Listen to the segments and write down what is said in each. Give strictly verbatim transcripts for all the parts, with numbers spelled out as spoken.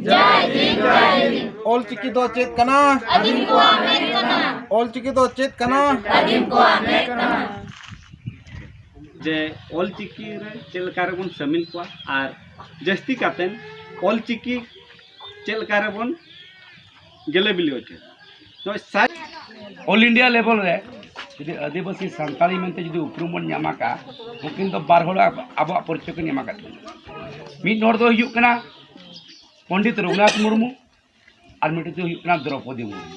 ᱡᱟᱭ ᱫᱤᱱ, ᱡᱟᱭ ᱫᱤᱱ᱾ ᱚᱞᱪᱤᱠᱤ ᱫᱚ ᱪᱮᱫ ᱠᱟᱱᱟ? ᱟᱹᱫᱤᱢ ᱠᱚᱣᱟᱜ ᱢᱮᱫ ᱠᱟᱱᱟ᱾ ᱚᱞᱪᱤᱠᱤ ᱫᱚ ᱪᱮᱫ ᱠᱟᱱᱟ? ᱟᱹᱫᱤᱢ ᱠᱚᱣᱟᱜ ᱢᱮᱫ ᱠᱟᱱᱟ᱾ ᱡᱮ ᱚᱞᱪᱤᱠᱤ ᱨᱮ ᱪᱮᱫ ᱞᱮᱠᱟ ᱨᱮᱵᱚᱱ ᱥᱟᱹᱢᱤᱞ ᱠᱚᱣᱟ ᱟᱨ ᱡᱟᱹᱥᱛᱤ ᱠᱟᱛᱮ ᱚᱞᱪᱤᱠᱤ ᱪᱮᱫ ᱞᱮᱠᱟ ᱨᱮᱵᱚᱱ ᱜᱮᱞᱮ ᱵᱤᱞᱤ ᱦᱚᱪᱚᱭᱟ᱾ ᱱᱚᱜᱼᱚᱭ ᱥᱟᱭ- ᱚᱞ ᱤᱱᱰᱤᱭᱟ ᱞᱮᱵᱮᱞ ᱨᱮ ᱡᱩᱫᱤ ᱟᱹᱫᱤᱵᱟᱹᱥᱤ ᱥᱟᱱᱛᱟᱲᱤ ᱢᱮᱱᱛᱮ ᱡᱩᱫᱤ ᱩᱯᱨᱩᱢ ᱵᱚᱱ ᱧᱟᱢ ᱟᱠᱟᱫ, ᱩᱱᱠᱤᱱ ᱫᱚ ᱵᱟᱨ ᱦᱚᱲ ᱟᱵᱚᱣᱟᱜ ᱯᱚᱨᱤᱪᱚᱭ ᱠᱤᱱ ᱮᱢ ᱟᱠᱟᱫ ᱠᱤᱱᱟ᱾ ᱢᱤᱫ ᱦᱚᱲ ᱫᱚ ᱦᱩᱭᱩᱜ ᱠᱟᱱᱟ ᱯᱚᱱᱰᱤᱛ ᱨᱚᱜᱷᱩᱱᱟᱛᱷ ᱢᱩᱨᱢᱩ ᱟᱨ ᱢᱤᱫᱴᱤᱡ ᱫᱚ ᱦᱩᱭᱩᱜ ᱠᱟᱱᱟ ᱫᱨᱚᱯᱚᱫᱤ ᱢᱩᱨᱢᱩ᱾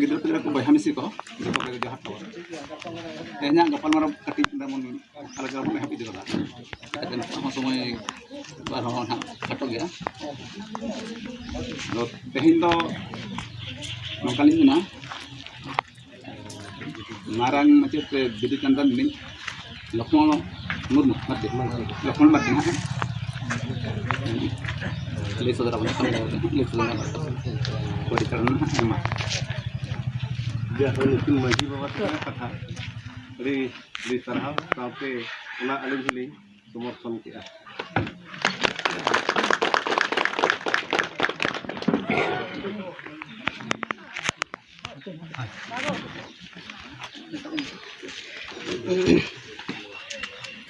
ᱜᱤᱫᱽᱨᱟᱹ ᱯᱤᱫᱽᱨᱟᱹ ᱠᱚ, ᱵᱚᱭᱦᱟ ᱢᱤᱥᱤ ᱠᱚ, ᱡᱚᱛᱚ ᱠᱚᱜᱮ ᱡᱚᱦᱟᱨ ᱛᱟᱵᱚᱱ᱾ ᱛᱮᱦᱮᱧᱟᱜ ᱜᱟᱯᱟᱞᱢᱟᱨᱟᱣ ᱠᱟᱹᱴᱤᱡ ᱱᱚᱰᱮ ᱵᱚᱱ ᱟᱞᱳᱪᱚᱱᱟ ᱵᱚᱱ ᱮᱦᱚᱵ ᱤᱫᱤ ᱠᱟᱫᱟ᱾ ᱮᱱᱛᱮ ᱱᱤᱛᱚᱜ ᱦᱚᱸ ᱥᱚᱢᱚᱭ ᱟᱨᱦᱚᱸ ᱱᱟᱦᱟᱜ ᱠᱷᱟᱴᱚ ᱜᱮᱭᱟ᱾ ᱟᱫᱚ ᱛᱮᱦᱮᱧ ᱫᱚ ᱱᱚᱝᱠᱟᱞᱤᱧ ᱢᱮᱱᱟ, ᱢᱟᱨᱟᱝ ᱢᱟᱪᱮᱫ ᱨᱮ ᱵᱤᱫᱩ ᱪᱟᱸᱫᱟᱱ ᱨᱤᱱᱤᱡ ᱞᱚᱠᱷᱢᱚᱬ ᱢᱩᱨᱢᱩ, ᱢᱟᱨᱰᱤ, ᱞᱚᱠᱷᱢᱚᱬ ᱢᱟᱨᱰᱤ ᱱᱟᱦᱟᱜ ᱞᱟᱹᱭ ᱥᱚᱫᱚᱨ ᱟᱵᱚᱱ ᱠᱟᱱᱟ, ᱞᱟᱹᱭ ᱥᱚᱫᱚᱨ ᱟᱵᱚᱱ ᱠᱟᱱᱟ᱾ ᱯᱚᱨᱤᱪᱟᱞᱚᱱᱟ ᱱᱟᱦᱟᱜ ᱮᱢᱟ᱾ ᱡᱟᱦᱟᱸ ᱱᱩᱠᱤᱱ ᱢᱟᱹᱡᱷᱤ ᱵᱟᱵᱟ ᱛᱟᱹᱠᱤᱱᱟᱜ ᱠᱟᱛᱷᱟ, ᱟᱹᱰᱤ, ᱟᱹᱰᱤ ᱥᱟᱨᱦᱟᱣ, ᱥᱟᱶᱛᱮ ᱚᱱᱟ ᱟᱹᱞᱤᱧ ᱦᱚᱸᱞᱤᱧ ᱥᱚᱢᱚᱨᱛᱷᱚᱱ ᱠᱮᱜᱼᱟ᱾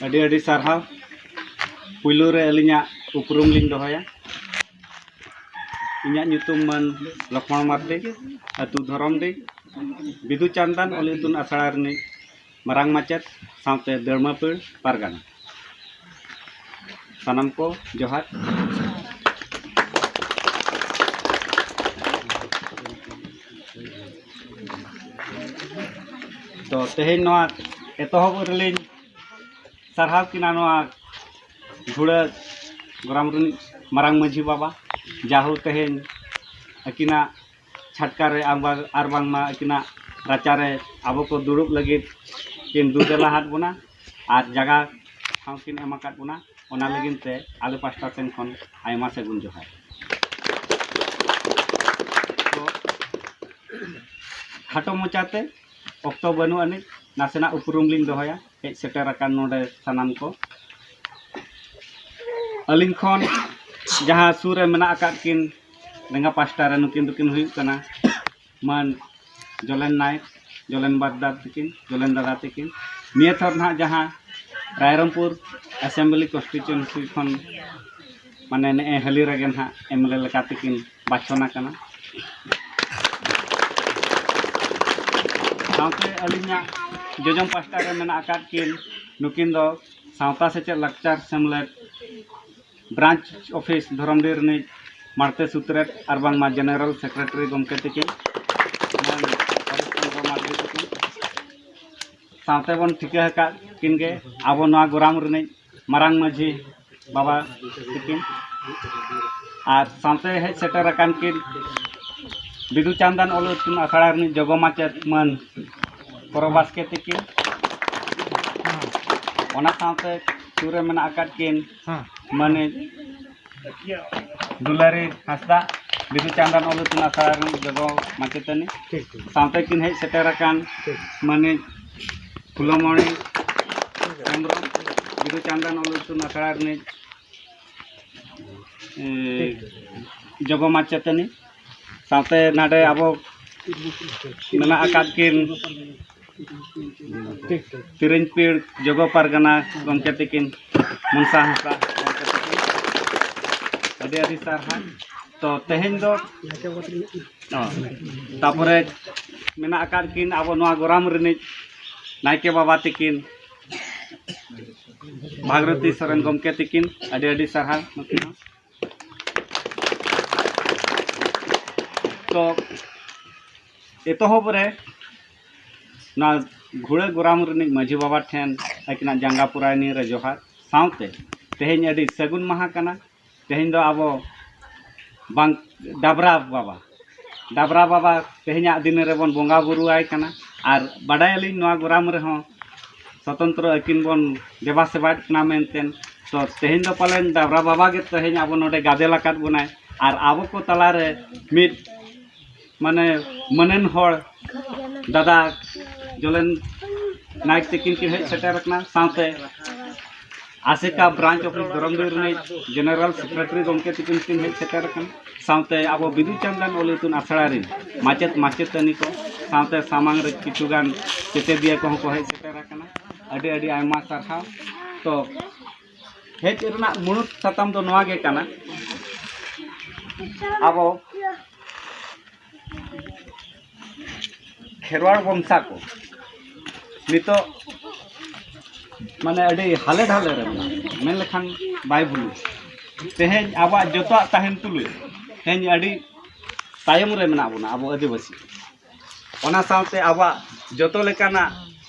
ᱟᱹᱰᱤ ᱟᱹᱰᱤ ᱥᱟᱨᱦᱟᱣ᱾ ᱯᱩᱭᱞᱩ ᱨᱮ ᱟᱹᱞᱤᱧᱟᱜ ᱩᱯᱨᱩᱢ ᱞᱤᱧ ᱫᱚᱦᱚᱭᱟ᱾ ᱤᱧᱟᱹᱜ ᱧᱩᱛᱩᱢ ᱢᱟᱹᱱ ᱞᱚᱠᱷᱢᱚᱬ ᱢᱟᱨᱰᱤ, ᱟᱹᱛᱩ ᱫᱷᱚᱨᱚᱢᱰᱤ, ᱵᱤᱫᱩ ᱪᱟᱸᱫᱟᱱ ᱚᱞ ᱤᱛᱩᱱ ᱟᱥᱲᱟ ᱨᱤᱱᱤᱡ ᱢᱟᱨᱟᱝ ᱢᱟᱪᱮᱫ ᱥᱟᱶᱛᱮ ᱫᱟᱹᱲᱢᱟᱹᱯᱟᱹᱲ ᱯᱟᱨᱜᱟᱱᱟ᱾ ᱥᱟᱱᱟᱢ ᱠᱚ ᱡᱚᱦᱟᱨ᱾ ᱛᱚ, ᱛᱮᱦᱮᱧ ᱱᱚᱣᱟ ᱮᱛᱚᱦᱚᱵ ᱨᱮᱞᱤᱧ ᱥᱟᱨᱦᱟᱣ ᱠᱤᱱᱟ ᱱᱚᱣᱟ ᱜᱷᱩᱲᱟᱹ ᱜᱚᱨᱟᱢ ᱨᱤᱱᱤᱡ ᱢᱟᱨᱟᱝ ᱢᱟᱹᱡᱷᱤ ᱵᱟᱵᱟ, ᱡᱟᱦᱳ ᱛᱮᱦᱮᱧ ᱟᱹᱠᱤᱱᱟᱜ ᱪᱷᱟᱴᱠᱟ ᱨᱮ ᱟᱨ ᱵᱟᱝ-, ᱟᱨ ᱵᱟᱝᱢᱟ ᱟᱹᱠᱤᱱᱟᱜ ᱨᱟᱪᱟᱨᱮ ᱟᱵᱚ ᱠᱚ ᱫᱩᱲᱩᱵ ᱞᱟᱹᱜᱤᱫ ᱠᱤᱱ ᱫᱩ ᱫᱮᱞᱟ ᱟᱫ ᱵᱚᱱᱟ ᱟᱨ ᱡᱟᱭᱜᱟ ᱴᱷᱟᱶ ᱠᱤᱱ ᱮᱢ ᱟᱠᱟᱫ ᱵᱚᱱᱟ᱾ ᱚᱱᱟ ᱞᱟᱹᱜᱤᱫ ᱛᱮ ᱟᱞᱮ ᱯᱟᱥᱴᱟ ᱥᱮᱱ ᱠᱷᱚᱱ ᱟᱭᱢᱟ ᱥᱟᱹᱜᱩᱱ ᱡᱚᱦᱟᱨ᱾ ᱛᱚ, ᱠᱷᱟᱴᱚ ᱢᱚᱪᱟᱛᱮ, ᱚᱠᱛᱚ ᱵᱟᱹᱱᱩᱜ ᱟᱹᱱᱤᱡ, ᱱᱟᱥᱮᱱᱟᱜ ᱩᱯᱨᱩᱢ ᱞᱤᱧ ᱫᱚᱦᱚᱭᱟ ᱦᱮᱡ ᱥᱮᱴᱮᱨ ᱟᱠᱟᱱ ᱱᱚᱰᱮ ᱥᱟᱱᱟᱢ ᱠᱚ᱾ ᱟᱹᱞᱤᱧ ᱠᱷᱚᱱ ᱡᱟᱦᱟᱸ ᱥᱩᱨ ᱨᱮ ᱢᱮᱱᱟᱜ ᱟᱠᱟᱫ ᱠᱤᱱ ᱞᱮᱸᱜᱟ ᱯᱟᱥᱴᱟ ᱨᱮ, ᱱᱩᱠᱤᱱ ᱫᱚᱠᱤᱱ ᱦᱩᱭᱩᱜ ᱠᱟᱱᱟ ᱢᱟᱹᱱ ᱡᱚᱞᱮᱱ ᱱᱟᱭᱮᱠ, ᱡᱚᱞᱮᱱ ᱵᱟᱫᱽᱫᱟ ᱛᱟᱹᱠᱤᱱ, ᱡᱚᱞᱮᱱ ᱫᱟᱫᱟ ᱛᱟᱹᱠᱤᱱ᱾ ᱱᱤᱭᱟᱹ ᱛᱷᱚᱨ ᱱᱟᱦᱟᱜ ᱡᱟᱦᱟᱸ ᱨᱟᱭᱨᱚᱝᱯᱩᱨ ᱟᱥᱮᱢᱵᱞᱤ ᱠᱚᱱᱥᱴᱤᱴᱩᱭᱮᱱᱥᱤ ᱠᱷᱚᱱ ᱢᱟᱱᱮ ᱱᱮᱜᱼᱮ ᱦᱟᱹᱞᱤ ᱨᱮᱜᱮ ᱱᱟᱦᱟᱜ ᱮᱢ ᱮᱞ ᱮ ᱞᱮᱠᱟ ᱛᱮᱠᱤᱱ ᱵᱟᱪᱷᱚᱱ ᱟᱠᱟᱱᱟ᱾ ᱥᱟᱶᱛᱮ ᱟᱹᱞᱤᱧᱟᱜ ᱡᱚᱡᱚᱢ ᱯᱟᱥᱴᱟ ᱨᱮ ᱢᱮᱱᱟᱜ ᱟᱠᱟᱫ ᱠᱤᱱ, ᱱᱩᱠᱤᱱ ᱫᱚ ᱥᱟᱶᱛᱟ ᱥᱮᱪᱮᱫ ᱞᱟᱠᱪᱟᱨ ᱥᱮᱢᱞᱮᱫ ᱵᱨᱟᱧᱪ ᱚᱯᱷᱤᱥ ᱫᱷᱚᱨᱚᱢᱰᱤ ᱨᱤᱱᱤᱡ ᱢᱟᱬᱛᱮ ᱥᱩᱛᱨᱮᱛ ᱟᱨ ᱵᱟᱝᱢᱟ ᱡᱮᱱᱟᱨᱮᱞ ᱥᱮᱠᱨᱮᱴᱟᱨᱤ ᱜᱚᱢᱠᱮ ᱛᱟᱹᱠᱤᱱ᱾ ᱥᱟᱶᱛᱮ ᱵᱚᱱ ᱴᱷᱤᱠᱟᱹ ᱟᱠᱟᱫ ᱠᱤᱱ ᱜᱮ ᱟᱵᱚ ᱱᱚᱣᱟ ᱜᱚᱨᱟᱢ ᱨᱤᱱᱤᱡ ᱢᱟᱨᱟᱝ ᱢᱟᱹᱡᱷᱤ ᱵᱟᱵᱟ ᱛᱟᱹᱠᱤᱱ, ᱟᱨ ᱥᱟᱶᱛᱮ ᱦᱮᱡ ᱥᱮᱴᱮᱨ ᱟᱠᱟᱱ ᱠᱤᱱ ᱵᱤᱫᱩ ᱪᱟᱸᱫᱟᱱ ᱚᱞ ᱤᱛᱩᱱ ᱟᱥᱲᱟ ᱨᱤᱱᱤᱡ ᱡᱚᱜᱚ ᱢᱟᱪᱮᱛ ᱢᱟᱹᱱ ᱠᱚᱨᱚ ᱵᱟᱥᱠᱮ ᱛᱟᱹᱠᱤᱱ, ᱚᱱᱟ ᱥᱟᱶᱛᱮ ᱥᱩᱨ ᱨᱮ ᱢᱮᱱᱟᱜ ᱟᱠᱟᱫ ᱠᱤᱱ ᱦᱮᱸ᱾ ᱢᱟᱹᱱᱤᱡ ᱫᱩᱞᱟᱨᱤ ᱦᱟᱸᱥᱫᱟ, ᱵᱤᱫᱩ ᱪᱟᱸᱫᱟᱱ ᱚᱞ ᱤᱛᱩᱱ ᱟᱥᱲᱟ ᱨᱤᱱᱤᱡ ᱡᱚᱜᱚ ᱢᱟᱪᱮᱛᱟᱹᱱᱤ, ᱴᱷᱤᱠ, ᱴᱷᱤᱠ᱾ ᱥᱟᱶᱛᱮ ᱠᱤᱱ ᱦᱮᱡ ᱥᱮᱴᱮᱨ ᱟᱠᱟᱱ ᱴᱷᱤᱠ᱾ ᱢᱟᱹᱱᱤᱡ ᱯᱷᱩᱞᱚᱢᱚᱬᱤ ᱦᱮᱢᱵᱨᱚᱢ, ᱵᱤᱫᱩ ᱪᱟᱸᱫᱟᱱ ᱚᱞ ᱤᱛᱩᱱ ᱟᱥᱲᱟ ᱨᱤᱱᱤᱡ, ᱮ, ᱡᱚᱜᱚ ᱢᱟᱪᱮᱛᱟᱹᱱᱤ, ᱥᱟᱶᱛᱮ ᱱᱟᱰᱮ ᱟᱵᱚ ᱢᱮᱱᱟᱜ ᱟᱠᱟᱫ ᱠᱤᱱ ᱴᱷᱤᱠ, ᱴᱷᱤᱠ᱾ ᱛᱤᱨᱤᱧ ᱯᱤᱲ ᱡᱚᱜᱚ ᱯᱟᱨᱜᱟᱱᱟ ᱜᱚᱢᱠᱮ ᱛᱟᱹᱠᱤᱱ, ᱢᱚᱱᱥᱟ ᱦᱟᱸᱥᱫᱟ ᱜᱚᱢᱠᱮ ᱛᱟᱹᱠᱤᱱ, ᱟᱹᱰᱤ ᱟᱹᱰᱤ ᱥᱟᱨᱦᱟᱣ᱾ ᱛᱚ ᱛᱮᱦᱮᱧ ᱫᱚ, ᱚ, ᱛᱟᱯᱚᱨᱮ ᱢᱮᱱᱟᱜ ᱟᱠᱟᱫ ᱠᱤᱱ ᱟᱵᱚ ᱱᱚᱣᱟ ᱜᱚᱨᱟᱢ ᱨᱤᱱᱤᱡ ᱱᱟᱭᱠᱮ ᱵᱟᱵᱟ ᱛᱟᱹᱠᱤᱱ, ᱵᱷᱟᱜᱽᱨᱚᱛᱤ ᱥᱚᱨᱮᱱ ᱜᱚᱢᱠᱮ ᱛᱟᱹᱠᱤᱱ, ᱟᱹᱰᱤ ᱟᱹᱰᱤ ᱥᱟᱨᱦᱟᱣ ᱱᱩᱠᱤᱱ ᱦᱚᱸ᱾ ᱛᱚ ᱮᱛᱚᱦᱚᱵ ᱨᱮ ᱱᱚᱣᱟ ᱜᱷᱩᱲᱟᱹ ᱜᱚᱨᱟᱢ ᱨᱤᱱᱤᱡ ᱢᱟᱹᱡᱷᱤ ᱵᱟᱵᱟ ᱴᱷᱮᱱ ᱟᱹᱠᱤᱱᱟᱜ ᱡᱟᱸᱜᱟ ᱯᱩᱨᱟᱭᱱᱤ ᱨᱮ ᱡᱚᱦᱟᱨ, ᱥᱟᱶᱛᱮ ᱛᱮᱦᱮᱧ ᱟᱹᱰᱤ ᱥᱟᱹᱜᱩᱱ ᱢᱟᱦᱟ ᱠᱟᱱᱟ᱾ ᱛᱮᱦᱮᱧ ᱫᱚ ᱟᱵᱚ ᱵᱟᱝ, ᱰᱟᱵᱽᱨᱟ ᱵᱟᱵᱟ, ᱰᱟᱵᱽᱨᱟ ᱵᱟᱵᱟ ᱛᱮᱦᱮᱧᱟᱜ ᱫᱤᱱ ᱨᱮᱵᱚᱱ ᱵᱚᱸᱜᱟ ᱵᱩᱨᱩ ᱟᱭ ᱠᱟᱱᱟ᱾ ᱟᱨ ᱵᱟᱰᱟᱭᱟᱞᱤᱧ ᱱᱚᱣᱟ ᱜᱚᱨᱟᱢ ᱨᱮᱦᱚᱸ ᱥᱚᱛᱚᱱᱛᱨᱚ ᱟᱹᱠᱤᱱ ᱵᱚᱱ ᱫᱮᱵᱟ ᱥᱮᱵᱟᱭᱮᱫ ᱠᱤᱱᱟ ᱢᱮᱱᱛᱮ᱾ ᱛᱚ ᱛᱮᱦᱮᱧ ᱫᱚ ᱯᱟᱞᱮᱱ ᱰᱟᱵᱽᱨᱟ ᱵᱟᱵᱟ ᱜᱮ ᱛᱮᱦᱮᱧ ᱟᱵᱚ ᱱᱚᱰᱮ ᱜᱟᱫᱮᱞ ᱟᱠᱟᱫ ᱵᱚᱱᱟᱭ, ᱟᱨ ᱟᱵᱚ ᱠᱚ ᱛᱟᱞᱟᱨᱮ ᱢᱤᱫ ᱢᱟᱱᱮ ᱢᱟᱹᱱᱟᱱ ᱦᱚᱲ ᱫᱟᱫᱟ ᱡᱚᱞᱮᱱ ᱱᱟᱭᱮᱠ ᱛᱟᱹᱠᱤᱱ ᱠᱤᱱ ᱦᱮᱡ ᱥᱮᱴᱮᱨ ᱟᱠᱟᱱᱟ, ᱥᱟᱶᱛᱮ ᱟᱥᱮᱠᱟ ᱵᱨᱟᱧᱪ ᱚᱯᱷᱤᱥ ᱫᱷᱚᱨᱚᱢᱰᱤ ᱨᱤᱱᱤᱡ ᱡᱮᱱᱟᱨᱮᱞ ᱥᱮᱠᱨᱮᱴᱟᱨᱤ ᱜᱚᱢᱠᱮ ᱛᱟᱹᱠᱤᱱ ᱠᱤᱱ ᱦᱮᱡ ᱥᱮᱴᱮᱨ ᱟᱠᱟᱱᱟ, ᱥᱟᱶᱛᱮ ᱟᱵᱚ ᱵᱤᱫᱩ ᱪᱟᱸᱫᱟᱱ ᱚᱞ ᱤᱛᱩᱱ ᱟᱥᱲᱟ ᱨᱤᱱ ᱢᱟᱪᱮᱫ ᱢᱟᱪᱮᱛᱟᱹᱱᱤ ᱠᱚ, ᱥᱟᱶᱛᱮ ᱥᱟᱢᱟᱝ ᱨᱮ ᱠᱤᱪᱷᱩ ᱜᱟᱱ ᱥᱮᱪᱮᱫᱤᱭᱟᱹ ᱠᱚᱦᱚᱸ ᱠᱚ ᱦᱮᱡ ᱥᱮᱴᱮᱨ ᱟᱠᱟᱱᱟ᱾ ᱟᱹᱰᱤ ᱟᱹᱰᱤ ᱟᱭᱢᱟ ᱥᱟᱨᱦᱟᱣ᱾ ᱛᱚ ᱦᱮᱡ ᱨᱮᱱᱟᱜ ᱢᱩᱬᱩᱫ ᱥᱟᱛᱟᱢ ᱫᱚ ᱱᱚᱣᱟ ᱜᱮ ᱠᱟᱱᱟ, ᱟᱵᱚ ᱠᱷᱮᱨᱣᱟᱲ ᱵᱚᱝᱥᱟ ᱠᱚ ᱱᱤᱛᱚᱜ ᱢᱟᱱᱮ ᱟᱹᱰᱤ ᱦᱟᱞᱮ ᱰᱷᱟᱞᱮ ᱨᱮ ᱢᱮᱱᱟᱜ ᱵᱚᱱᱟ, ᱢᱮᱱ ᱞᱮᱠᱷᱟᱱ ᱵᱟᱭ ᱵᱷᱩᱞᱩᱜ᱾ ᱛᱮᱦᱮᱧ ᱟᱵᱚᱣᱟᱜ ᱡᱚᱛᱚᱣᱟᱜ ᱛᱟᱦᱮᱱ ᱛᱩᱞᱩᱡ ᱛᱮᱦᱮᱧ ᱟᱹᱰᱤ ᱛᱟᱭᱚᱢ ᱨᱮ ᱢᱮᱱᱟᱜ ᱵᱚᱱᱟ ᱟᱵᱚ ᱟᱹᱫᱤᱵᱟᱹᱥᱤ᱾ ᱚᱱᱟ ᱥᱟᱶᱛᱮ ᱟᱵᱚᱣᱟᱜ ᱡᱚᱛᱚ ᱞᱮᱠᱟᱱᱟᱜ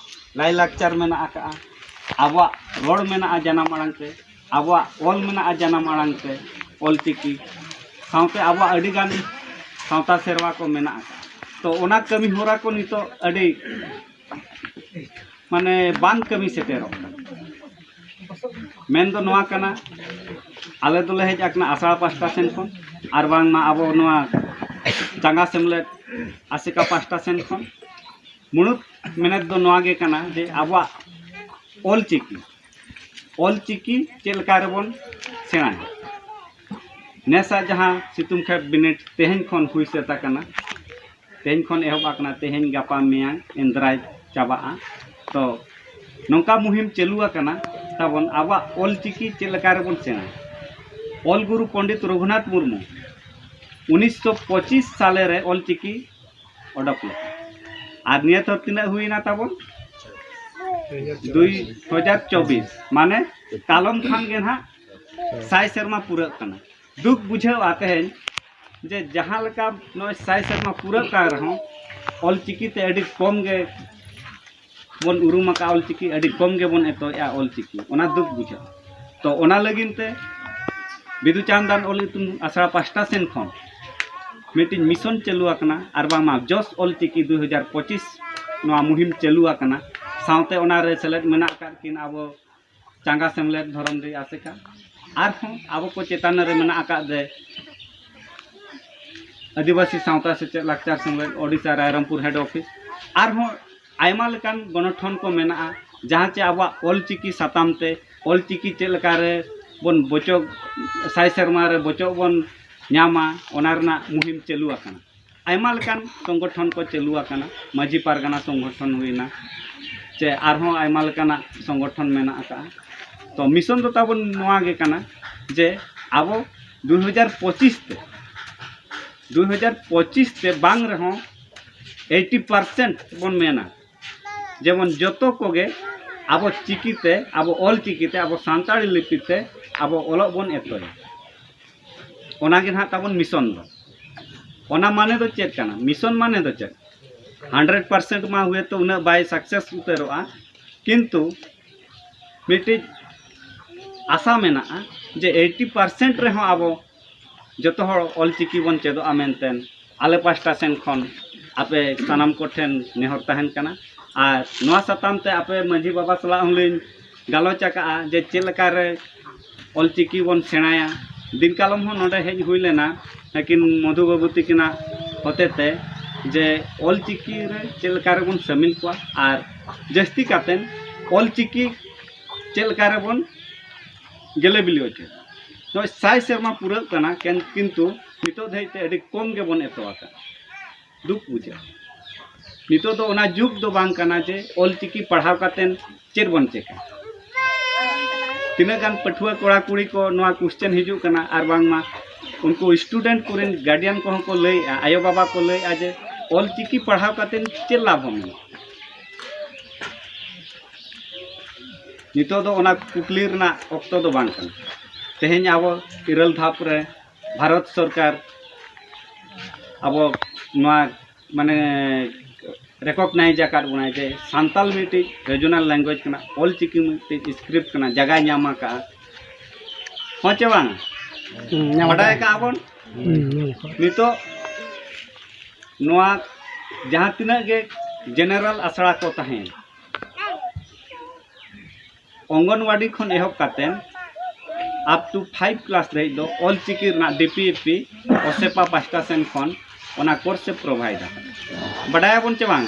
ᱞᱟᱭᱼᱞᱟᱠᱪᱟᱨ ᱢᱮᱱᱟᱜ ᱟᱠᱟᱫᱼᱟ, ᱟᱵᱚᱣᱟᱜ ᱨᱚᱲ ᱢᱮᱱᱟᱜᱼᱟ ᱡᱟᱱᱟᱢ ᱟᱲᱟᱝ ᱛᱮ, ᱟᱵᱚᱣᱟᱜ ᱚᱞ ᱢᱮᱱᱟᱜᱼᱟ ᱡᱟᱱᱟᱢ ᱟᱲᱟᱝ ᱛᱮ, ᱚᱞᱪᱤᱠᱤ, ᱥᱟᱶᱛᱮ ᱟᱵᱚᱣᱟᱜ ᱟᱹᱰᱤᱜᱟᱱ ᱥᱟᱶᱛᱟ ᱥᱮᱨᱣᱟ ᱠᱚ ᱢᱮᱱᱟᱜ ᱟᱠᱟᱫᱼᱟ᱾ ᱛᱚ ᱚᱱᱟ ᱠᱟᱹᱢᱤ ᱦᱚᱨᱟ ᱠᱚ ᱱᱤᱛᱚᱜ ᱟᱹᱰᱤ ᱢᱟᱱᱮ ᱵᱟᱝ ᱠᱟᱹᱢᱤ ᱥᱮᱴᱮᱨᱚᱜ ᱠᱟᱱᱟ᱾ ᱢᱮᱱ ᱫᱚ ᱱᱚᱣᱟ ᱠᱟᱱᱟ, ᱟᱞᱮ ᱫᱚᱞᱮ ᱦᱮᱡ ᱟᱠᱟᱱᱟ ᱟᱥᱲᱟ ᱯᱟᱦᱴᱟ ᱥᱮᱱ ᱠᱷᱚᱱ, ᱟᱨ ᱵᱟᱝᱢᱟ ᱟᱵᱚ ᱱᱚᱣᱟ ᱪᱟᱸᱜᱟ ᱥᱮᱢᱞᱮᱫ ᱟᱥᱮᱠᱟ ᱯᱟᱦᱴᱟ ᱥᱮᱱ ᱠᱷᱚᱱ᱾ ᱢᱩᱬᱩᱫ ᱢᱮᱱᱮᱛ ᱫᱚ ᱱᱚᱣᱟ ᱜᱮ ᱠᱟᱱᱟ ᱡᱮ ᱟᱵᱚᱣᱟᱜ ᱚᱞ ᱪᱤᱠᱤ, ᱚᱞ ᱪᱤᱠᱤ ᱪᱮᱫ ᱞᱮᱠᱟ ᱨᱮᱵᱚᱱ ᱥᱮᱬᱟᱭᱟ᱾ ᱱᱮᱥᱟᱜ ᱡᱟᱦᱟᱸ ᱥᱤᱛᱩᱝ ᱠᱷᱮᱯ ᱵᱤᱱᱤᱰ ᱛᱮᱦᱮᱧ ᱠᱷᱚᱱ ᱦᱩᱭ ᱥᱟᱹᱛ ᱟᱠᱟᱱᱟ, ᱛᱮᱦᱮᱧ ᱠᱷᱚᱱ ᱮᱦᱚᱵ ᱟᱠᱟᱱᱟ, ᱛᱮᱦᱮᱧ, ᱜᱟᱯᱟ, ᱢᱮᱭᱟᱝ, ᱮᱱᱫᱨᱟᱭ ᱪᱟᱵᱟᱜᱼᱟ᱾ ᱛᱚ ᱱᱚᱝᱠᱟ ᱢᱩᱦᱤᱢ ᱪᱟᱹᱞᱩ ᱟᱠᱟᱱᱟ ᱛᱟᱵᱚᱱ, ᱟᱵᱚᱣᱟᱜ ᱚᱞ ᱪᱤᱠᱤ ᱪᱮᱫ ᱞᱮᱠᱟ ᱨᱮᱵᱚᱱ ᱥᱮᱬᱟᱭᱟ᱾ ᱚᱞ ᱜᱩᱨᱩ ᱯᱚᱱᱰᱤᱛ ᱨᱚᱜᱷᱩᱱᱟᱛᱷ ᱢᱩᱨᱢᱩ ᱩᱱᱤᱥᱥᱚ ᱯᱚᱸᱪᱤᱥ ᱥᱟᱞᱮ ᱨᱮ ᱚᱞ ᱪᱤᱠᱤ ᱚᱰᱚᱠ ᱞᱮᱫᱟ᱾ ᱟᱨ ᱱᱤᱭᱟᱹ ᱛᱚ ᱛᱤᱱᱟᱹᱜ ᱦᱩᱭᱱᱟ ᱛᱟᱵᱚᱱ? ᱫᱩᱭ ᱦᱟᱡᱟᱨ ᱪᱚᱵᱵᱤᱥ, ᱢᱟᱱᱮ ᱠᱟᱞᱚᱢ ᱠᱷᱟᱱ ᱜᱮ ᱱᱟᱦᱟᱜ ᱥᱟᱭ ᱥᱮᱨᱢᱟ ᱯᱩᱨᱟᱹᱜ ᱠᱟᱱᱟ᱾ ᱫᱩᱠ ᱵᱩᱡᱷᱟᱹᱜᱼᱟ ᱛᱮᱦᱮᱧ ᱡᱮ ᱡᱟᱦᱟᱸ ᱞᱮᱠᱟ ᱱᱚᱜᱼᱚᱭ ᱥᱟᱭ ᱥᱮᱨᱢᱟ ᱯᱩᱨᱟᱹᱜ ᱠᱟᱱ ᱨᱮᱦᱚᱸ ᱚᱞ ᱪᱤᱠᱤ ᱛᱮ ᱟᱹᱰᱤ ᱠᱚᱢ ᱜᱮ ᱵᱚᱱ ᱩᱨᱩᱢ ᱟᱠᱟᱫ ᱚᱞ ᱪᱤᱠᱤ, ᱟᱹᱰᱤ ᱠᱚᱢ ᱜᱮᱵᱚᱱ ᱮᱛᱚᱦᱮᱜᱼᱟ ᱚᱞ ᱪᱤᱠᱤ, ᱚᱱᱟ ᱫᱩᱠ ᱵᱩᱡᱷᱟᱹᱜᱼᱟ᱾ ᱛᱚ ᱚᱱᱟ ᱞᱟᱹᱜᱤᱫ ᱛᱮ ᱵᱤᱫᱩ ᱪᱟᱸᱫᱟᱱ ᱚᱞ ᱤᱛᱩᱱ ᱟᱥᱲᱟ ᱯᱟᱦᱴᱟ ᱥᱮᱱ ᱠᱷᱚᱱ ᱢᱤᱫᱴᱤᱡ ᱢᱤᱥᱚᱱ ᱪᱟᱹᱞᱩ ᱟᱠᱟᱱᱟ, ᱟᱨ ᱵᱟᱝᱢᱟ ᱡᱚᱥ ᱚᱞ ᱪᱤᱠᱤ ᱫᱩᱭ ᱦᱟᱡᱟᱨ ᱯᱚᱸᱪᱤᱥ ᱱᱚᱣᱟ ᱢᱩᱦᱤᱢ ᱪᱟᱹᱞᱩ ᱟᱠᱟᱱᱟ᱾ ᱥᱟᱶᱛᱮ ᱚᱱᱟᱨᱮ ᱥᱮᱞᱮᱫ ᱢᱮᱱᱟᱜ ᱟᱠᱟᱫ ᱠᱤᱱ ᱟᱵᱚ ᱪᱟᱸᱜᱟ ᱥᱮᱢᱞᱮᱫ ᱫᱷᱚᱨᱚᱢ ᱨᱮ ᱟᱥᱮᱠᱟ, ᱟᱨᱦᱚᱸ ᱟᱵᱚ ᱠᱚ ᱪᱮᱛᱟᱱ ᱨᱮ ᱢᱮᱱᱟᱜ ᱟᱠᱟᱫ ᱫᱮ ᱟᱹᱫᱤᱵᱟᱹᱥᱤ ᱥᱟᱶᱛᱟ ᱥᱮᱪᱮᱫ ᱞᱟᱠᱪᱟᱨ ᱥᱮᱢᱞᱮᱫ ᱳᱰᱤᱥᱟ ᱨᱟᱭᱨᱚᱝᱯᱩᱨ ᱦᱮᱰ ᱚᱯᱷᱤᱥ, ᱟᱨᱦᱚᱸ ᱟᱭᱢᱟ ᱞᱮᱠᱟᱱ ᱜᱚᱱᱚᱴᱷᱚᱱ ᱠᱚ ᱢᱮᱱᱟᱜᱼᱟ, ᱡᱟᱦᱟᱸ ᱪᱮ ᱟᱵᱚᱣᱟᱜ ᱚᱞ ᱪᱤᱠᱤ ᱥᱟᱛᱟᱢ ᱛᱮ ᱚᱞ ᱪᱤᱠᱤ ᱪᱮᱫ ᱞᱮᱠᱟ ᱨᱮ ᱵᱚᱱ ᱵᱚᱪᱚᱜ, ᱥᱟᱭ ᱥᱮᱨᱢᱟ ᱨᱮ ᱵᱚᱪᱚᱜ ᱵᱚᱱ ᱧᱟᱢᱟ, ᱚᱱᱟ ᱨᱮᱱᱟᱜ ᱢᱩᱦᱤᱢ ᱪᱟᱹᱞᱩ ᱟᱠᱟᱱᱟ᱾ ᱟᱭᱢᱟ ᱞᱮᱠᱟᱱ ᱥᱚᱝᱜᱚᱴᱷᱚᱱ ᱠᱚ ᱪᱟᱹᱞᱩ ᱟᱠᱟᱱᱟ, ᱢᱟᱹᱡᱷᱤ ᱯᱟᱨᱜᱟᱱᱟ ᱥᱚᱝᱜᱚᱴᱷᱚᱱ ᱦᱩᱭᱱᱟ, ᱪᱮ ᱟᱨᱦᱚᱸ ᱟᱭᱢᱟ ᱞᱮᱠᱟᱱᱟᱜ ᱥᱚᱝᱜᱚᱴᱷᱚᱱ ᱢᱮᱱᱟᱜ ᱟᱠᱟᱫᱼᱟ᱾ ᱛᱚ ᱢᱤᱥᱚᱱ ᱫᱚ ᱛᱟᱵᱚᱱ ᱱᱚᱣᱟ ᱜᱮ ᱠᱟᱱᱟ ᱡᱮ ᱟᱵᱚ ᱫᱩ ᱦᱟᱡᱟᱨ ᱯᱚᱸᱪᱤᱥ ᱛᱮ, ᱫᱩ ᱦᱟᱡᱟᱨ ᱯᱚᱸᱪᱤᱥ ᱛᱮ ᱵᱟᱝ ᱨᱮᱦᱚᱸ ᱮᱭᱤᱴᱤ ᱯᱟᱨᱥᱮᱱᱴ ᱵᱚᱱ ᱢᱮᱱᱟ, ᱡᱮᱢᱚᱱ ᱡᱚᱛᱚ ᱠᱚᱜᱮ ᱟᱵᱚ ᱪᱤᱠᱤ ᱛᱮ, ᱟᱵᱚ ᱚᱞ ᱪᱤᱠᱤ ᱛᱮ, ᱟᱵᱚ ᱥᱟᱱᱛᱟᱲᱤ ᱞᱤᱯᱤ ᱛᱮ ᱟᱵᱚ ᱚᱞᱚᱜ ᱵᱚᱱ ᱮᱛᱚᱭᱟ᱾ ᱚᱱᱟ ᱜᱮ ᱱᱟᱦᱟᱜ ᱛᱟᱵᱚᱱ ᱢᱤᱥᱚᱱ ᱫᱚ᱾ ᱚᱱᱟ ᱢᱟᱱᱮ ᱫᱚ ᱪᱮᱫ ᱠᱟᱱᱟ? ᱢᱤᱥᱚᱱ ᱢᱟᱱᱮ ᱫᱚ ᱪᱮᱫ? ᱦᱟᱱᱰᱨᱮᱰ ᱯᱟᱨᱥᱮᱱᱴ ᱢᱟ ᱦᱩᱭᱛᱳ ᱩᱱᱟᱹᱜ ᱵᱟᱭ ᱥᱟᱠᱥᱮᱥ ᱩᱛᱟᱹᱨᱚᱜᱼᱟ, ᱠᱤᱱᱛᱩ ᱢᱤᱫᱴᱤᱡ ᱟᱥᱟ ᱢᱮᱱᱟᱜᱼᱟ ᱡᱮ ᱮᱭᱤᱴᱤ ᱯᱟᱨᱥᱮᱱᱴ ᱨᱮᱦᱚᱸ ᱟᱵᱚ ᱡᱚᱛᱚ ᱦᱚᱲ ᱚᱞᱪᱤᱠᱤ ᱵᱚᱱ ᱪᱮᱫᱚᱜᱼᱟ ᱢᱮᱱᱛᱮ ᱟᱞᱮ ᱯᱟᱥᱴᱟ ᱥᱮᱱ ᱠᱷᱚᱱ ᱟᱯᱮ ᱥᱟᱱᱟᱢ ᱠᱚᱴᱷᱮᱱ ᱱᱮᱦᱚᱨ ᱛᱟᱦᱮᱱ ᱠᱟᱱᱟ᱾ ᱟᱨ ᱱᱚᱣᱟ ᱥᱟᱛᱟᱢ ᱛᱮ ᱟᱯᱮ ᱢᱟᱺᱡᱷᱤ ᱵᱟᱵᱟ ᱥᱟᱞᱟᱜ ᱦᱚᱸᱞᱤᱧ ᱜᱟᱞᱚᱪ ᱟᱠᱟᱫᱼᱟ ᱡᱮ ᱪᱮᱫ ᱞᱮᱠᱟᱨᱮ ᱚᱞᱪᱤᱠᱤ ᱵᱚᱱ ᱥᱮᱬᱟᱭᱟ᱾ ᱫᱤᱱ ᱠᱟᱞᱚᱢ ᱦᱚᱸ ᱱᱚᱰᱮ ᱦᱮᱡ ᱦᱩᱭ ᱞᱮᱱᱟ ᱟᱹᱠᱤᱱ ᱢᱚᱫᱷᱩ ᱵᱟᱹᱵᱩ ᱛᱤᱠᱤᱱᱟᱜ ᱦᱚᱛᱮᱛᱮ, ᱡᱮ ᱚᱞᱪᱤᱠᱤ ᱨᱮ ᱪᱮᱫ ᱞᱮᱠᱟ ᱨᱮᱵᱚᱱ ᱥᱟᱹᱢᱤᱞ ᱠᱚᱣᱟ ᱟᱨ ᱡᱟᱹᱥᱛᱤ ᱠᱟᱛᱮᱫ ᱚᱞᱪᱤᱠᱤ ᱪᱮᱫ ᱞᱮᱠᱟ ᱨᱮᱵᱚᱱ ᱜᱮᱞᱮ ᱵᱤᱞᱤ ᱦᱚᱪᱚᱭᱟ᱾ ᱱᱚᱜᱼᱚᱭ ᱥᱟᱭ ᱥᱮᱨᱢᱟ ᱯᱩᱨᱟᱹᱜ ᱠᱟᱱᱟ, ᱠᱮᱱ- ᱠᱤᱱᱛᱩ ᱱᱤᱛᱚᱜ ᱫᱷᱟᱹᱵᱤᱡ ᱛᱮ ᱟᱹᱰᱤ ᱠᱚᱢ ᱜᱮᱵᱚᱱ ᱮᱛᱚᱦᱚᱵ ᱟᱠᱟᱫᱟ᱾ ᱫᱩᱠ ᱵᱩᱡᱷᱟᱹᱜᱼᱟ᱾ ᱱᱤᱛᱚᱜ ᱫᱚ ᱚᱱᱟ ᱡᱩᱜᱽ ᱫᱚ ᱵᱟᱝ ᱠᱟᱱᱟ ᱡᱮ ᱚᱞᱪᱤᱠᱤ ᱯᱟᱲᱦᱟᱣ ᱠᱟᱛᱮᱫ ᱪᱮᱫ ᱵᱚᱱ ᱪᱮᱠᱟ᱾ ᱛᱤᱱᱟᱹᱜ ᱜᱟᱱ ᱯᱟᱹᱴᱷᱩᱣᱟᱹ ᱠᱚᱲᱟ ᱠᱩᱲᱤ ᱠᱚ ᱱᱚᱣᱟ ᱠᱚᱥᱪᱮᱱ ᱦᱤᱡᱩᱜ ᱠᱟᱱᱟ, ᱟᱨ ᱵᱟᱝᱢᱟ ᱩᱱᱠᱩ ᱥᱴᱩᱰᱮᱱᱴ ᱠᱚᱨᱮᱱ ᱜᱟᱨᱰᱤᱭᱟᱱ ᱠᱚᱦᱚᱸ ᱠᱚ ᱞᱟᱹᱭᱮᱫᱼᱟ, ᱟᱭᱳᱼᱵᱟᱵᱟ ᱠᱚ ᱞᱟᱹᱭᱮᱫᱼᱟ ᱡᱮ ᱚᱞᱪᱤᱠᱤ ᱯᱟᱲᱦᱟᱣ ᱠᱟᱛᱮᱫ ᱪᱮᱫ ᱞᱟᱵᱷ ᱦᱚᱸ ᱢᱮᱱᱟᱜᱼᱟ᱾ ᱱᱤᱛᱚᱜ ᱫᱚ ᱚᱱᱟ ᱠᱩᱠᱞᱤ ᱨᱮᱱᱟᱜ ᱚᱠᱛᱚ ᱫᱚ ᱵᱟᱝ ᱠᱟᱱᱟ᱾ ᱛᱮᱦᱮᱧ ᱟᱵᱚ ᱤᱨᱟᱹᱞ ᱫᱷᱟᱯ ᱨᱮ ᱵᱷᱟᱨᱚᱛ ᱥᱚᱨᱠᱟᱨ ᱟᱵᱚ ᱱᱚᱣᱟ ᱢᱟᱱᱮ ᱨᱮᱠᱚᱜᱱᱟᱭᱤᱡᱽ ᱟᱠᱟᱫ ᱵᱚᱱᱟᱭ ᱡᱮ ᱥᱟᱱᱛᱟᱞ ᱢᱤᱫᱴᱤᱡ ᱨᱤᱡᱚᱱᱟᱞ ᱞᱮᱝᱜᱩᱭᱮᱡᱽ ᱠᱟᱱᱟ, ᱚᱞᱪᱤᱠᱤ ᱢᱤᱫᱴᱤᱡ ᱥᱠᱨᱤᱯᱴ ᱠᱟᱱᱟ, ᱡᱟᱭᱜᱟᱭ ᱧᱟᱢ ᱟᱠᱟᱫᱼᱟ᱾ ᱦᱚᱸ ᱪᱮ ᱵᱟᱝ? ᱦᱩᱸ, ᱧᱟᱢ ᱵᱟᱰᱟᱭ ᱟᱠᱟᱫ᱾ ᱟᱠᱟᱫᱼᱟ ᱵᱚᱱ᱾ ᱦᱩᱸ, ᱧᱟᱢ ᱟᱠᱟᱫ᱾ ᱱᱤᱛᱚᱜ ᱱᱚᱣᱟ ᱡᱟᱦᱟᱸ ᱛᱤᱱᱟᱹᱜ ᱜᱮ ᱡᱮᱱᱟᱨᱮᱞ ᱟᱥᱲᱟ ᱠᱚ ᱛᱟᱦᱮᱸ, ᱚᱝᱜᱚᱱᱣᱟᱰᱤ ᱠᱷᱚᱱ ᱮᱦᱚᱵ ᱠᱟᱛᱮ up to five class ᱫᱷᱟᱹᱵᱤᱡ ᱫᱚ ᱚᱞᱪᱤᱠᱤ ᱨᱮᱱᱟᱜ ᱰᱤ ᱯᱤ ᱮᱯ ᱯᱤ ᱚᱥᱮᱯᱟ ᱯᱟᱥᱴᱟ ᱥᱮᱱ ᱠᱷᱚᱱ ᱚᱱᱟ ᱠᱳᱨᱥ ᱮ ᱯᱨᱳᱵᱷᱟᱭᱤᱰᱟ᱾ ᱵᱟᱰᱟᱭᱟᱵᱚᱱ ᱪᱮ ᱵᱟᱝ?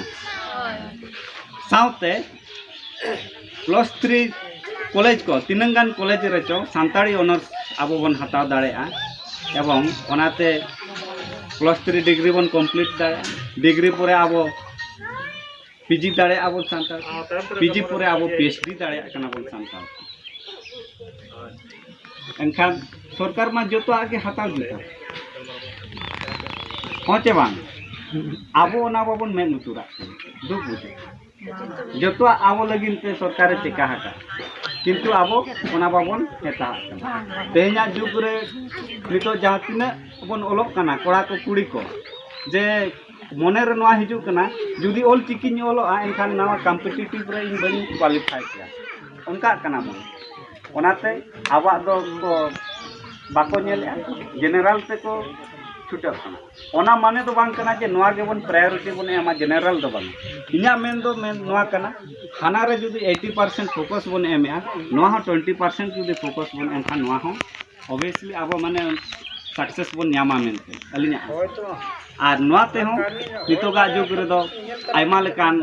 ᱥᱟᱶᱛᱮ ᱯᱞᱟᱥ ᱛᱷᱨᱤ ᱠᱚᱞᱮᱡᱽ ᱠᱚ, ᱛᱤᱱᱟᱹᱝ ᱜᱟᱱ ᱠᱚᱞᱮᱡᱽ ᱨᱮᱪᱚ ᱥᱟᱱᱛᱟᱲᱤ ᱚᱱᱟᱨᱥ ᱟᱵᱚ ᱵᱚᱱ ᱦᱟᱛᱟᱣ ᱫᱟᱲᱮᱭᱟᱜᱼᱟ, ᱮᱵᱚᱝ ᱚᱱᱟᱛᱮ ᱯᱞᱟᱥ ᱛᱷᱨᱤ ᱰᱤᱜᱽᱨᱤ ᱵᱚᱱ ᱠᱚᱢᱯᱞᱤᱴ ᱫᱟᱲᱮᱭᱟᱜᱼᱟ᱾ ᱰᱤᱜᱽᱨᱤ ᱯᱚᱨᱮ ᱟᱵᱚ ᱯᱤ ᱡᱤ ᱫᱟᱲᱮᱭᱟᱜᱼᱟ ᱵᱚᱱ ᱥᱟᱱᱛᱟᱲ, ᱯᱤ ᱡᱤ ᱯᱚᱨᱮ ᱟᱵᱚ ᱯᱤ ᱮᱭᱤᱪ ᱰᱤ ᱫᱟᱲᱮᱭᱟᱜ ᱠᱟᱱᱟ ᱵᱚᱱ ᱥᱟᱱᱛᱟᱲ᱾ ᱮᱱᱠᱷᱟᱱ ᱥᱚᱨᱠᱟᱨ ᱢᱟ ᱡᱚᱛᱚᱣᱟᱜ ᱜᱮ ᱦᱟᱛᱟᱣ ᱡᱩᱛᱟ, ᱦᱚᱸ ᱪᱮ ᱵᱟᱝ? ᱟᱵᱚ ᱚᱱᱟ ᱵᱟᱵᱚᱱ ᱢᱮᱫ ᱞᱩᱛᱩᱨᱟᱜ ᱠᱟᱱᱟ, ᱫᱩᱠ ᱵᱩᱡᱷᱟᱹᱜ ᱠᱟᱱᱟ᱾ ᱡᱚᱛᱚᱣᱟᱜ ᱟᱵᱚ ᱞᱟᱹᱜᱤᱫ ᱛᱮ ᱥᱚᱨᱠᱟᱨᱮ ᱪᱮᱠᱟ ᱟᱠᱟᱫ, ᱠᱤᱱᱛᱩ ᱟᱵᱚ ᱚᱱᱟ ᱵᱟᱵᱚᱱ ᱢᱮᱛᱟᱜ ᱠᱟᱱᱟ᱾ ᱛᱮᱦᱮᱧᱟᱜ ᱡᱩᱜᱽ ᱨᱮ ᱱᱤᱛᱚᱜ ᱡᱟᱦᱟᱸ ᱛᱤᱱᱟᱹᱜ ᱵᱚᱱ ᱚᱞᱚᱜ ᱠᱟᱱᱟ, ᱠᱚᱲᱟ ᱠᱚ ᱠᱩᱲᱤ ᱠᱚ, ᱡᱮ ᱢᱚᱱᱮ ᱨᱮ ᱱᱚᱣᱟ ᱦᱤᱡᱩᱜ ᱠᱟᱱᱟ, ᱡᱩᱫᱤ ᱚᱞ ᱪᱤᱠᱤᱧ ᱚᱞᱚᱜᱼᱟ, ᱮᱱᱠᱷᱟᱱ ᱱᱚᱣᱟ ᱠᱚᱢᱯᱤᱴᱤᱴᱤᱵᱷ ᱨᱮ ᱤᱧ ᱵᱟᱹᱧ ᱠᱳᱣᱟᱞᱤᱯᱷᱟᱭ ᱠᱮᱭᱟ, ᱚᱱᱠᱟᱜ ᱠᱟᱱᱟ ᱢᱚᱱᱮ᱾ ᱚᱱᱟᱛᱮ ᱟᱵᱚᱣᱟᱜ ᱫᱚ ᱠᱚ ᱵᱟᱠᱚ ᱧᱮᱞᱮᱜᱼᱟ, ᱡᱮᱱᱟᱨᱮᱞ ᱛᱮᱠᱚ ᱪᱷᱩᱴᱟᱹᱜ ᱠᱟᱱᱟ᱾ ᱚᱱᱟ ᱢᱟᱱᱮ ᱫᱚ ᱵᱟᱝ ᱠᱟᱱᱟ ᱡᱮ ᱱᱚᱣᱟ ᱜᱮᱵᱚᱱ ᱯᱨᱟᱭᱳᱨᱤᱴᱤ ᱵᱚᱱ ᱮᱢᱟ, ᱡᱮᱱᱟᱨᱮᱞ ᱫᱚ ᱵᱟᱝ᱾ ᱤᱧᱟᱹᱜ ᱢᱮᱱ ᱫᱚ ᱢᱮᱱ ᱱᱚᱣᱟ ᱠᱟᱱᱟ, ᱦᱟᱱᱟ ᱨᱮ ᱡᱩᱫᱤ ᱮᱭᱤᱴᱤ ᱯᱟᱨᱥᱮᱱᱴ ᱯᱷᱳᱠᱟᱥ ᱵᱚᱱ ᱮᱢᱮᱜᱼᱟ, ᱱᱚᱣᱟ ᱦᱚᱸ ᱴᱩᱭᱮᱱᱴᱤ ᱯᱟᱨᱥᱮᱱᱴ ᱡᱩᱫᱤ ᱯᱷᱳᱠᱟᱥ ᱵᱚᱱ ᱮᱢ ᱠᱷᱟᱱ, ᱱᱚᱣᱟ ᱦᱚᱸ ᱚᱵᱤᱭᱟᱥᱞᱤ ᱟᱵᱚ ᱢᱟᱱᱮ ᱥᱟᱠᱥᱮᱥ ᱵᱚᱱ ᱧᱟᱢᱟ ᱢᱮᱱᱛᱮ ᱟᱹᱞᱤᱧᱟᱜ ᱟᱥᱟ᱾ ᱟᱨ ᱱᱚᱣᱟ ᱛᱮᱦᱚᱸ ᱱᱤᱛᱚᱜᱟᱜ ᱡᱩᱜᱽ ᱨᱮᱫᱚ ᱟᱭᱢᱟ ᱞᱮᱠᱟᱱ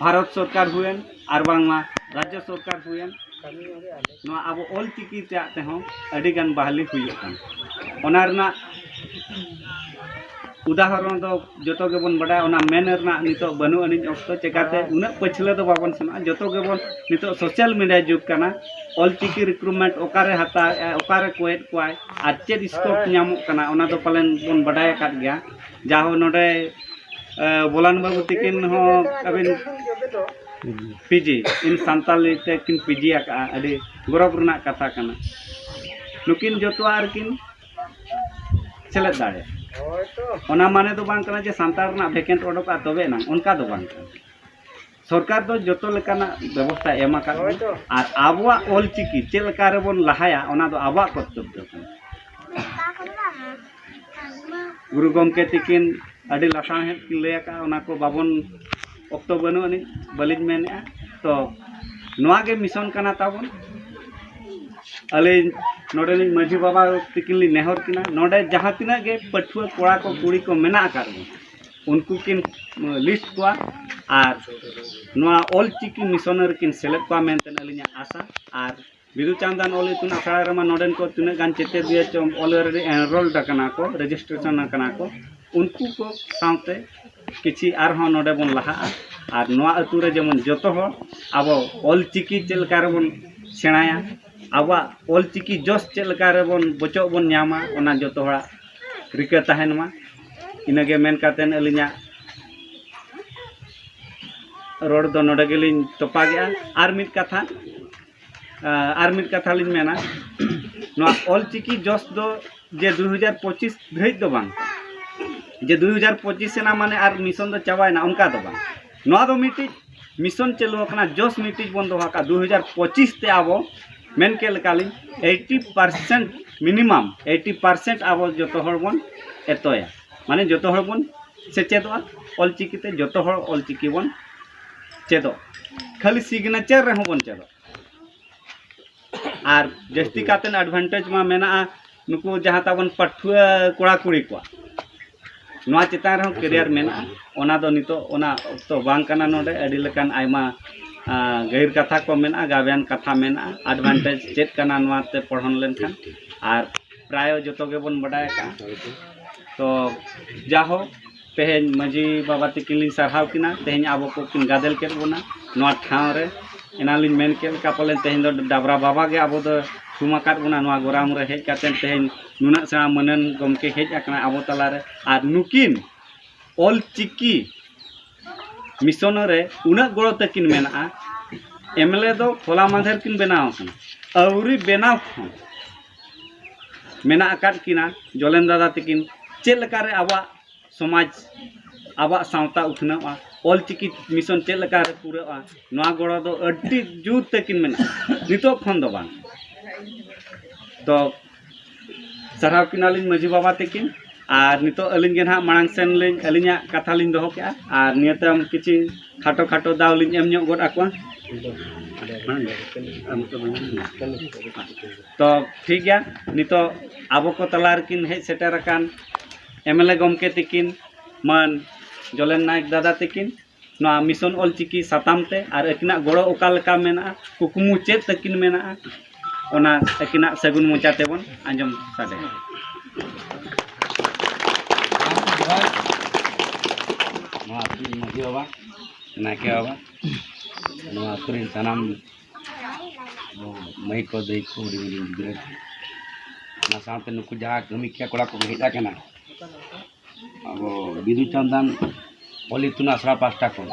ᱵᱷᱟᱨᱚᱛ ᱥᱚᱨᱠᱟᱨ ᱦᱩᱭᱮᱱ ᱟᱨ ᱵᱟᱝᱢᱟ ᱨᱟᱡᱽᱡᱚ ᱥᱚᱨᱠᱟᱨ ᱦᱩᱭᱮᱱ, ᱱᱚᱣᱟ ᱟᱵᱚ ᱚᱞ ᱪᱤᱠᱤ ᱨᱮᱭᱟᱜ ᱛᱮᱦᱚᱸ ᱟᱹᱰᱤᱜᱟᱱ ᱵᱟᱦᱟᱞᱤ ᱦᱩᱭᱩᱜ ᱠᱟᱱᱟ᱾ ᱚᱱᱟ ᱨᱮᱱᱟᱜ ᱩᱫᱟᱦᱚᱨᱚᱱ ᱫᱚ ᱡᱚᱛᱚ ᱜᱮᱵᱚᱱ ᱵᱟᱰᱟᱭᱟ, ᱚᱱᱟ ᱢᱮᱱ ᱨᱮᱱᱟᱜ ᱱᱤᱛᱚᱜ ᱵᱟᱹᱱᱩᱜ ᱟᱹᱱᱤᱡ ᱚᱠᱛᱚ, ᱪᱮᱠᱟᱛᱮ ᱩᱱᱟᱹᱜ ᱯᱟᱹᱪᱷᱞᱟᱹ ᱫᱚ ᱵᱟᱵᱚᱱ ᱥᱮᱱᱚᱜᱼᱟ᱾ ᱡᱚᱛᱚ ᱜᱮᱵᱚᱱ, ᱱᱤᱛᱚᱜ ᱥᱳᱥᱟᱞ ᱢᱤᱰᱤᱭᱟ ᱡᱩᱜᱽ ᱠᱟᱱᱟ, ᱚᱞ ᱪᱤᱠᱤ ᱨᱤᱠᱨᱩᱴᱢᱮᱱᱴ ᱚᱠᱟᱨᱮ ᱦᱟᱛᱟᱣᱮᱫᱼᱟ, ᱚᱠᱟᱨᱮ ᱠᱚᱭᱮᱫ ᱠᱚᱣᱟᱭ ᱟᱨ ᱪᱮᱫ ᱥᱠᱳᱯ ᱧᱟᱢᱚᱜ ᱠᱟᱱᱟ, ᱚᱱᱟ ᱫᱚ ᱯᱟᱞᱮᱱ ᱵᱚᱱ ᱵᱟᱰᱟᱭ ᱟᱠᱟᱫ ᱜᱮᱭᱟ᱾ ᱡᱟᱦᱳ ᱱᱚᱰᱮ ᱮ, ᱵᱚᱞᱟᱱ ᱵᱟᱹᱵᱩ ᱛᱤᱠᱤᱱ ᱦᱚᱸ ᱟᱹᱵᱤᱱ ᱯᱤᱡᱤ ᱤᱱ ᱥᱟᱱᱛᱟᱞᱤ ᱛᱮ ᱠᱤᱱ ᱯᱤᱡᱤ ᱟᱠᱟᱫᱼᱟ, ᱟᱹᱰᱤ ᱜᱚᱨᱚᱵᱽ ᱨᱮᱱᱟᱜ ᱠᱟᱛᱷᱟ ᱠᱟᱱᱟ᱾ ᱱᱩᱠᱤᱱ ᱡᱚᱛᱚᱣᱟᱜ ᱨᱮᱠᱤᱱ ᱥᱮᱞᱮᱫ ᱫᱟᱲᱮᱭᱟᱜᱼᱟ᱾ ᱚᱱᱟ ᱢᱟᱱᱮ ᱫᱚ ᱵᱟᱝ ᱠᱟᱱᱟ ᱡᱮ ᱥᱟᱱᱛᱟᱲ ᱨᱮᱱᱟᱜ ᱵᱷᱮᱠᱮᱱᱴ ᱚᱰᱚᱠᱚᱜᱼᱟ ᱛᱚᱵᱮ ᱮᱱᱟᱝ, ᱚᱱᱠᱟ ᱫᱚ ᱵᱟᱝ ᱠᱟᱱᱟ᱾ ᱥᱚᱨᱠᱟᱨ ᱫᱚ ᱡᱚᱛᱚ ᱞᱮᱠᱟᱱᱟᱜ ᱵᱮᱵᱚᱥᱛᱷᱟ ᱮᱢ ᱟᱠᱟᱫ ᱵᱚᱱᱟ᱾ ᱟᱨ ᱟᱵᱚᱣᱟᱜ ᱚᱞ ᱪᱤᱠᱤ ᱪᱮᱫ ᱞᱮᱠᱟ ᱨᱮᱵᱚᱱ ᱞᱟᱦᱟᱭᱟ, ᱚᱱᱟ ᱫᱚ ᱟᱵᱚᱣᱟᱜ ᱠᱚᱨᱛᱚᱵᱵᱚ ᱠᱟᱱᱟ᱾ ᱜᱩᱨᱩ ᱜᱚᱢᱠᱮ ᱛᱤᱠᱤᱱ ᱟᱹᱰᱤ ᱞᱟᱥᱟᱬᱦᱮᱫ ᱠᱤᱱ ᱞᱟᱹᱭ ᱟᱠᱟᱫᱼᱟ, ᱚᱱᱟ ᱠᱚ ᱵᱟᱵᱚᱱ, ᱚᱠᱛᱚ ᱵᱟᱹᱱᱩᱜ ᱟᱹᱱᱤᱡ, ᱵᱟᱹᱞᱤᱧ ᱢᱮᱱᱮᱫᱼᱟ᱾ ᱛᱚ ᱱᱚᱣᱟ ᱜᱮ ᱢᱤᱥᱚᱱ ᱠᱟᱱᱟ ᱛᱟᱵᱚᱱ᱾ ᱟᱹᱞᱤᱧ ᱱᱚᱰᱮᱱᱤᱡ ᱢᱟᱹᱡᱷᱤ ᱵᱟᱵᱟ ᱛᱤᱠᱤᱱ ᱞᱤᱧ ᱱᱮᱦᱚᱨ ᱠᱤᱱᱟ, ᱱᱚᱰᱮ ᱡᱟᱦᱟᱸ ᱛᱤᱱᱟᱹᱜ ᱜᱮ ᱯᱟᱹᱴᱷᱩᱣᱟᱹ ᱠᱚᱲᱟ ᱠᱚ ᱠᱩᱲᱤ ᱠᱚ ᱢᱮᱱᱟᱜ ᱟᱠᱟᱫ ᱵᱚᱱᱟ, ᱩᱱᱠᱩ ᱠᱤᱱ ᱞᱤᱥᱴ ᱠᱚᱣᱟ ᱟᱨ ᱱᱚᱣᱟ ᱚᱞ ᱪᱤᱠᱤ ᱢᱤᱥᱚᱱ ᱨᱮᱠᱤᱱ ᱥᱮᱞᱮᱫ ᱠᱚᱣᱟ ᱢᱮᱱᱛᱮ ᱟᱹᱞᱤᱧᱟᱜ ᱟᱥᱟ᱾ ᱟᱨ ᱵᱤᱫᱩ ᱪᱟᱸᱫᱟᱱ ᱚᱞ ᱤᱛᱩᱱ ᱟᱥᱲᱟ ᱨᱮᱢᱟ ᱱᱚᱰᱮᱱ ᱠᱚ ᱛᱤᱱᱟᱹᱜ ᱜᱟᱱ ᱪᱮᱛᱮᱫᱤᱭᱟᱹ ᱪᱚᱝ ᱚᱞᱨᱮᱰᱤ ᱮᱱᱨᱳᱞᱰ ᱟᱠᱟᱱᱟ ᱠᱚ, ᱨᱮᱡᱤᱥᱴᱨᱮᱥᱚᱱ ᱟᱠᱟᱱᱟ ᱠᱚ, ᱩᱱᱠᱩ ᱠᱚ ᱥᱟᱶᱛᱮ ᱠᱤᱪᱷᱤ ᱟᱨᱦᱚᱸ ᱱᱚᱰᱮ ᱵᱚᱱ ᱞᱟᱦᱟᱜᱼᱟ᱾ ᱟᱨ ᱱᱚᱣᱟ ᱟᱹᱛᱩ ᱨᱮ ᱡᱮᱢᱚᱱ ᱡᱚᱛᱚ ᱦᱚᱲ ᱟᱵᱚ ᱚᱞ ᱪᱤᱠᱤ ᱪᱮᱫ ᱞᱮᱠᱟ ᱨᱮᱵᱚᱱ ᱥᱮᱬᱟᱭᱟ, ᱟᱵᱚᱣᱟᱜ ᱚᱞ ᱪᱤᱠᱤ ᱡᱚᱥ ᱪᱮᱫ ᱞᱮᱠᱟ ᱨᱮᱵᱚᱱ ᱵᱚᱪᱚᱜ ᱵᱚᱱ ᱧᱟᱢᱟ, ᱚᱱᱟ ᱡᱚᱛᱚ ᱦᱚᱲᱟᱜ ᱨᱤᱠᱟᱹ ᱛᱟᱦᱮᱱ ᱢᱟ᱾ ᱤᱱᱟᱹᱜᱮ ᱢᱮᱱ ᱠᱟᱛᱮᱫ ᱟᱹᱞᱤᱧᱟᱜ ᱨᱚᱲ ᱫᱚ ᱱᱚᱰᱮ ᱜᱮᱞᱤᱧ ᱛᱚᱯᱟᱜᱮᱜᱼᱟ᱾ ᱟᱨ ᱢᱤᱫ ᱠᱟᱛᱷᱟ, ᱟᱨ ᱢᱤᱫ ᱠᱟᱛᱷᱟ ᱞᱤᱧ ᱢᱮᱱᱟ, ᱱᱚᱣᱟ ᱚᱞ ᱪᱤᱠᱤ ᱡᱚᱥ ᱫᱚ ᱡᱮ ᱫᱩ ᱦᱟᱡᱟᱨ ᱯᱚᱸᱪᱤᱥ ᱫᱷᱟᱹᱨᱤᱡ ᱫᱚ ᱵᱟᱝ, ᱡᱮ ᱫᱩ ᱦᱟᱡᱟᱨ ᱯᱚᱸᱪᱤᱥ ᱮᱱᱟ ᱢᱟᱱᱮ ᱟᱨ ᱢᱤᱥᱚᱱ ᱫᱚ ᱪᱟᱵᱟᱭᱮᱱᱟ, ᱚᱱᱠᱟ ᱫᱚ ᱵᱟᱝ᱾ ᱱᱚᱣᱟ ᱫᱚ ᱢᱤᱫᱴᱤᱡ ᱢᱤᱥᱚᱱ ᱪᱟᱹᱞᱩ ᱟᱠᱟᱱᱟ, ᱡᱚᱥ ᱢᱤᱫᱴᱤᱡ ᱵᱚᱱ ᱫᱚᱦᱚ ᱟᱠᱟᱫ᱾ ᱫᱩ ᱦᱟᱡᱟᱨ ᱯᱚᱸᱪᱤᱥ ᱛᱮ ᱟᱵᱚ ᱢᱮᱱ ᱠᱮᱫ ᱞᱮᱠᱟᱞᱤᱧ eighty percent, minimum eighty percent ᱟᱵᱚ ᱡᱚᱛᱚ ᱦᱚᱲ ᱵᱚᱱ ᱮᱛᱚᱭᱟ, ᱢᱟᱱᱮ ᱡᱚᱛᱚ ᱦᱚᱲ ᱵᱚᱱ ᱥᱮᱪᱮᱫᱚᱜᱼᱟ ᱚᱞᱪᱤᱠᱤ ᱛᱮ, ᱡᱚᱛᱚ ᱦᱚᱲ ᱚᱞᱪᱤᱠᱤ ᱵᱚᱱ ᱪᱮᱫᱚᱜ, ᱠᱷᱟᱹᱞᱤ ᱥᱤᱜᱽᱱᱮᱪᱟᱨ ᱨᱮᱦᱚᱸ ᱵᱚᱱ ᱪᱮᱫᱚᱜ᱾ ᱟᱨ ᱡᱟᱹᱥᱛᱤ ᱠᱟᱛᱮ ᱮᱰᱵᱷᱟᱱᱴᱮᱡᱽ ᱢᱟ ᱢᱮᱱᱟᱜᱼᱟ ᱱᱩᱠᱩ ᱡᱟᱦᱟᱸ ᱛᱟᱵᱚᱱ ᱯᱟᱹᱴᱷᱩᱣᱟᱹ ᱠᱚᱲᱟ ᱠᱩᱲᱤ ᱠᱚᱣᱟᱜ᱾ ᱱᱚᱣᱟ ᱪᱮᱛᱟᱱ ᱨᱮᱦᱚᱸ ᱠᱮᱨᱤᱭᱟᱨ ᱢᱮᱱᱟᱜᱼᱟ᱾ ᱚᱱᱟ ᱫᱚ ᱱᱤᱛᱚᱜ ᱚᱱᱟ ᱚᱠᱛᱚ ᱵᱟᱝ ᱠᱟᱱᱟ᱾ ᱱᱚᱰᱮ ᱟᱹᱰᱤ ᱞᱮᱠᱟᱱ ᱟᱭᱢᱟ, ᱟ, ᱜᱟᱹᱦᱤᱨ ᱠᱟᱛᱷᱟ ᱠᱚ ᱢᱮᱱᱟᱜᱼᱟ, ᱜᱟᱵᱮᱭᱟᱱ ᱠᱟᱛᱷᱟ ᱢᱮᱱᱟᱜᱼᱟ, ᱮᱰᱵᱷᱟᱱᱴᱮᱡᱽ ᱪᱮᱫ ᱠᱟᱱᱟ ᱱᱚᱣᱟ ᱛᱮ ᱯᱚᱲᱦᱚᱱ ᱞᱮᱱᱠᱷᱟᱱ᱾ ᱟᱨ ᱯᱨᱟᱭ ᱡᱚᱛᱚ ᱜᱮᱵᱚᱱ ᱵᱟᱰᱟᱭ ᱟᱠᱟᱫᱼᱟ᱾ ᱛᱚ ᱡᱟᱦᱳᱠ, ᱛᱮᱦᱮᱧ ᱢᱟᱹᱡᱷᱤ ᱵᱟᱵᱟ ᱛᱤᱠᱤᱱ ᱞᱤᱧ ᱥᱟᱨᱦᱟᱣ ᱠᱤᱱᱟ, ᱛᱮᱦᱮᱧ ᱟᱵᱚ ᱠᱚ ᱠᱤᱱ ᱜᱟᱫᱮᱞ ᱠᱮᱫ ᱵᱚᱱᱟ ᱱᱚᱣᱟ ᱴᱷᱟᱶ ᱨᱮ᱾ ᱮᱱᱟᱱ ᱞᱤᱧ ᱢᱮᱱ ᱠᱮᱫ ᱞᱮᱠᱟ, ᱯᱟᱞᱮᱱ ᱛᱮᱦᱮᱧ ᱫᱚ ᱰᱟᱵᱨᱟ ᱵᱟᱵᱟ ᱜᱮ ᱟᱵᱚ ᱫᱚ ᱛᱷᱩᱢ ᱟᱠᱟᱫ ᱵᱚᱱᱟ ᱱᱚᱣᱟ ᱜᱚᱨᱟᱢ ᱨᱮ ᱦᱮᱡ ᱠᱟᱛᱮ᱾ ᱛᱮᱦᱮᱧ ᱱᱩᱱᱟᱹᱜ ᱥᱮᱬᱟ ᱢᱟᱹᱱᱟᱱ ᱜᱚᱢᱠᱮ ᱦᱮᱡ ᱟᱠᱟᱱᱟ ᱟᱵᱚ ᱛᱟᱞᱟᱨᱮ, ᱟᱨ ᱱᱩᱠᱤᱱ ᱚᱞ ᱪᱤᱠᱤ ᱢᱤᱥᱚᱱ ᱨᱮ ᱩᱱᱟᱹᱜ ᱜᱚᱲᱚ ᱛᱟᱹᱠᱤᱱ ᱢᱮᱱᱟᱜᱼᱟ᱾ ᱮᱢᱮᱞᱮ ᱫᱚ ᱦᱚᱞᱟ ᱢᱟᱫᱷᱮᱨ ᱠᱤᱱ ᱵᱮᱱᱟᱣ ᱟᱠᱟᱱᱟ, ᱟᱹᱣᱨᱤ ᱵᱮᱱᱟᱣ ᱠᱷᱚᱱ ᱢᱮᱱᱟᱜ ᱟᱠᱟᱫ ᱠᱤᱱᱟ ᱡᱚᱞᱮᱱ ᱫᱟᱫᱟ ᱛᱟᱹᱠᱤᱱ᱾ ᱪᱮᱫ ᱞᱮᱠᱟᱨᱮ ᱟᱵᱚᱣᱟᱜ ᱥᱚᱢᱟᱡᱽ, ᱟᱵᱚᱣᱟᱜ ᱥᱟᱶᱛᱟ ᱩᱛᱱᱟᱹᱜᱼᱟ, ᱚᱞᱪᱤᱠᱤ ᱢᱤᱥᱚᱱ ᱪᱮᱫ ᱞᱮᱠᱟᱨᱮ ᱯᱩᱨᱟᱹᱜᱼᱟ, ᱱᱚᱣᱟ ᱜᱚᱲᱚ ᱫᱚ ᱟᱹᱰᱤ ᱡᱳᱨ ᱛᱟᱹᱠᱤᱱ ᱢᱮᱱᱟᱜᱼᱟ, ᱱᱤᱛᱚᱜ ᱠᱷᱚᱱ ᱫᱚ ᱵᱟᱝ᱾ ᱛᱚ ᱥᱟᱨᱦᱟᱣ ᱠᱤᱱᱟᱞᱤᱧ ᱢᱟᱹᱡᱷᱤ ᱵᱟᱵᱟ ᱛᱟᱹᱠᱤᱱ᱾ ᱟᱨ ᱱᱤᱛᱚᱜ ᱟᱹᱞᱤᱧ ᱜᱮ ᱱᱟᱦᱟᱜ ᱢᱟᱲᱟᱝ ᱥᱮᱱ ᱞᱤᱧ, ᱟᱹᱞᱤᱧᱟᱜ ᱠᱟᱛᱷᱟ ᱞᱤᱧ ᱫᱚᱦᱚ ᱠᱮᱜᱼᱟ, ᱟᱨ ᱱᱤᱭᱟᱹ ᱛᱟᱭᱚᱢ ᱠᱤᱪᱷᱩ ᱠᱷᱟᱴᱚ ᱠᱷᱟᱴᱚ ᱫᱟᱣ ᱞᱤᱧ ᱮᱢ ᱧᱚᱜ ᱜᱚᱫ ᱟᱠᱚᱣᱟ᱾ ᱛᱚ ᱴᱷᱤᱠ ᱜᱮᱭᱟ, ᱱᱤᱛᱚᱜ ᱟᱵᱚ ᱠᱚ ᱛᱟᱞᱟ ᱨᱮᱠᱤᱱ ᱦᱮᱡ ᱥᱮᱴᱮᱨ ᱟᱠᱟᱱ ᱮᱢᱮᱞᱮ ᱜᱚᱢᱠᱮ ᱛᱟᱹᱠᱤᱱ, ᱢᱟᱹᱱ ᱡᱚᱞᱮᱱ ᱱᱟᱭᱮᱠ ᱫᱟᱫᱟ ᱛᱟᱹᱠᱤᱱ, ᱱᱚᱣᱟ ᱢᱤᱥᱚᱱ ᱚᱞᱪᱤᱠᱤ ᱥᱟᱛᱟᱢ ᱛᱮ ᱟᱨ ᱟᱹᱠᱤᱱᱟᱜ ᱜᱚᱲᱚ ᱚᱠᱟ ᱞᱮᱠᱟ ᱢᱮᱱᱟᱜᱼᱟ, ᱠᱩᱠᱢᱩ ᱪᱮᱫ ᱛᱟᱹᱠᱤᱱ ᱢᱮᱱᱟᱜᱼᱟ, ᱚᱱᱟ ᱟᱹᱠᱤᱱᱟᱜ ᱥᱟᱹᱜᱩᱱ ᱢᱚᱪᱟ ᱛᱮᱵᱚᱱ ᱟᱸᱡᱚᱢ ᱥᱟᱰᱮᱭᱟ᱾ ᱱᱚᱣᱟ ᱟᱹᱛᱩ ᱨᱮᱱ ᱢᱟᱹᱡᱷᱤ ᱵᱟᱵᱟ, ᱱᱟᱭᱠᱮ ᱵᱟᱵᱟ, ᱱᱚᱣᱟ ᱟᱹᱛᱩ ᱨᱮᱱ ᱥᱟᱱᱟᱢ ᱢᱟᱹᱭ ᱠᱚ, ᱫᱟᱹᱭ ᱠᱚ, ᱦᱩᱰᱤᱧ ᱦᱩᱰᱤᱧ ᱜᱤᱫᱽᱨᱟᱹ, ᱚᱱᱟ ᱥᱟᱶᱛᱮ ᱱᱩᱠᱩ ᱡᱟᱦᱟᱸ ᱠᱟᱹᱢᱤ ᱠᱮᱭᱟ ᱠᱚᱲᱟ ᱠᱚ ᱦᱮᱡ ᱟᱠᱟᱱᱟ, ᱟᱵᱚ ᱵᱤᱫᱩ ᱪᱟᱸᱫᱟᱱ ᱚᱞ ᱤᱛᱩᱱ ᱟᱥᱲᱟ ᱯᱟᱦᱴᱟ ᱠᱷᱚᱱ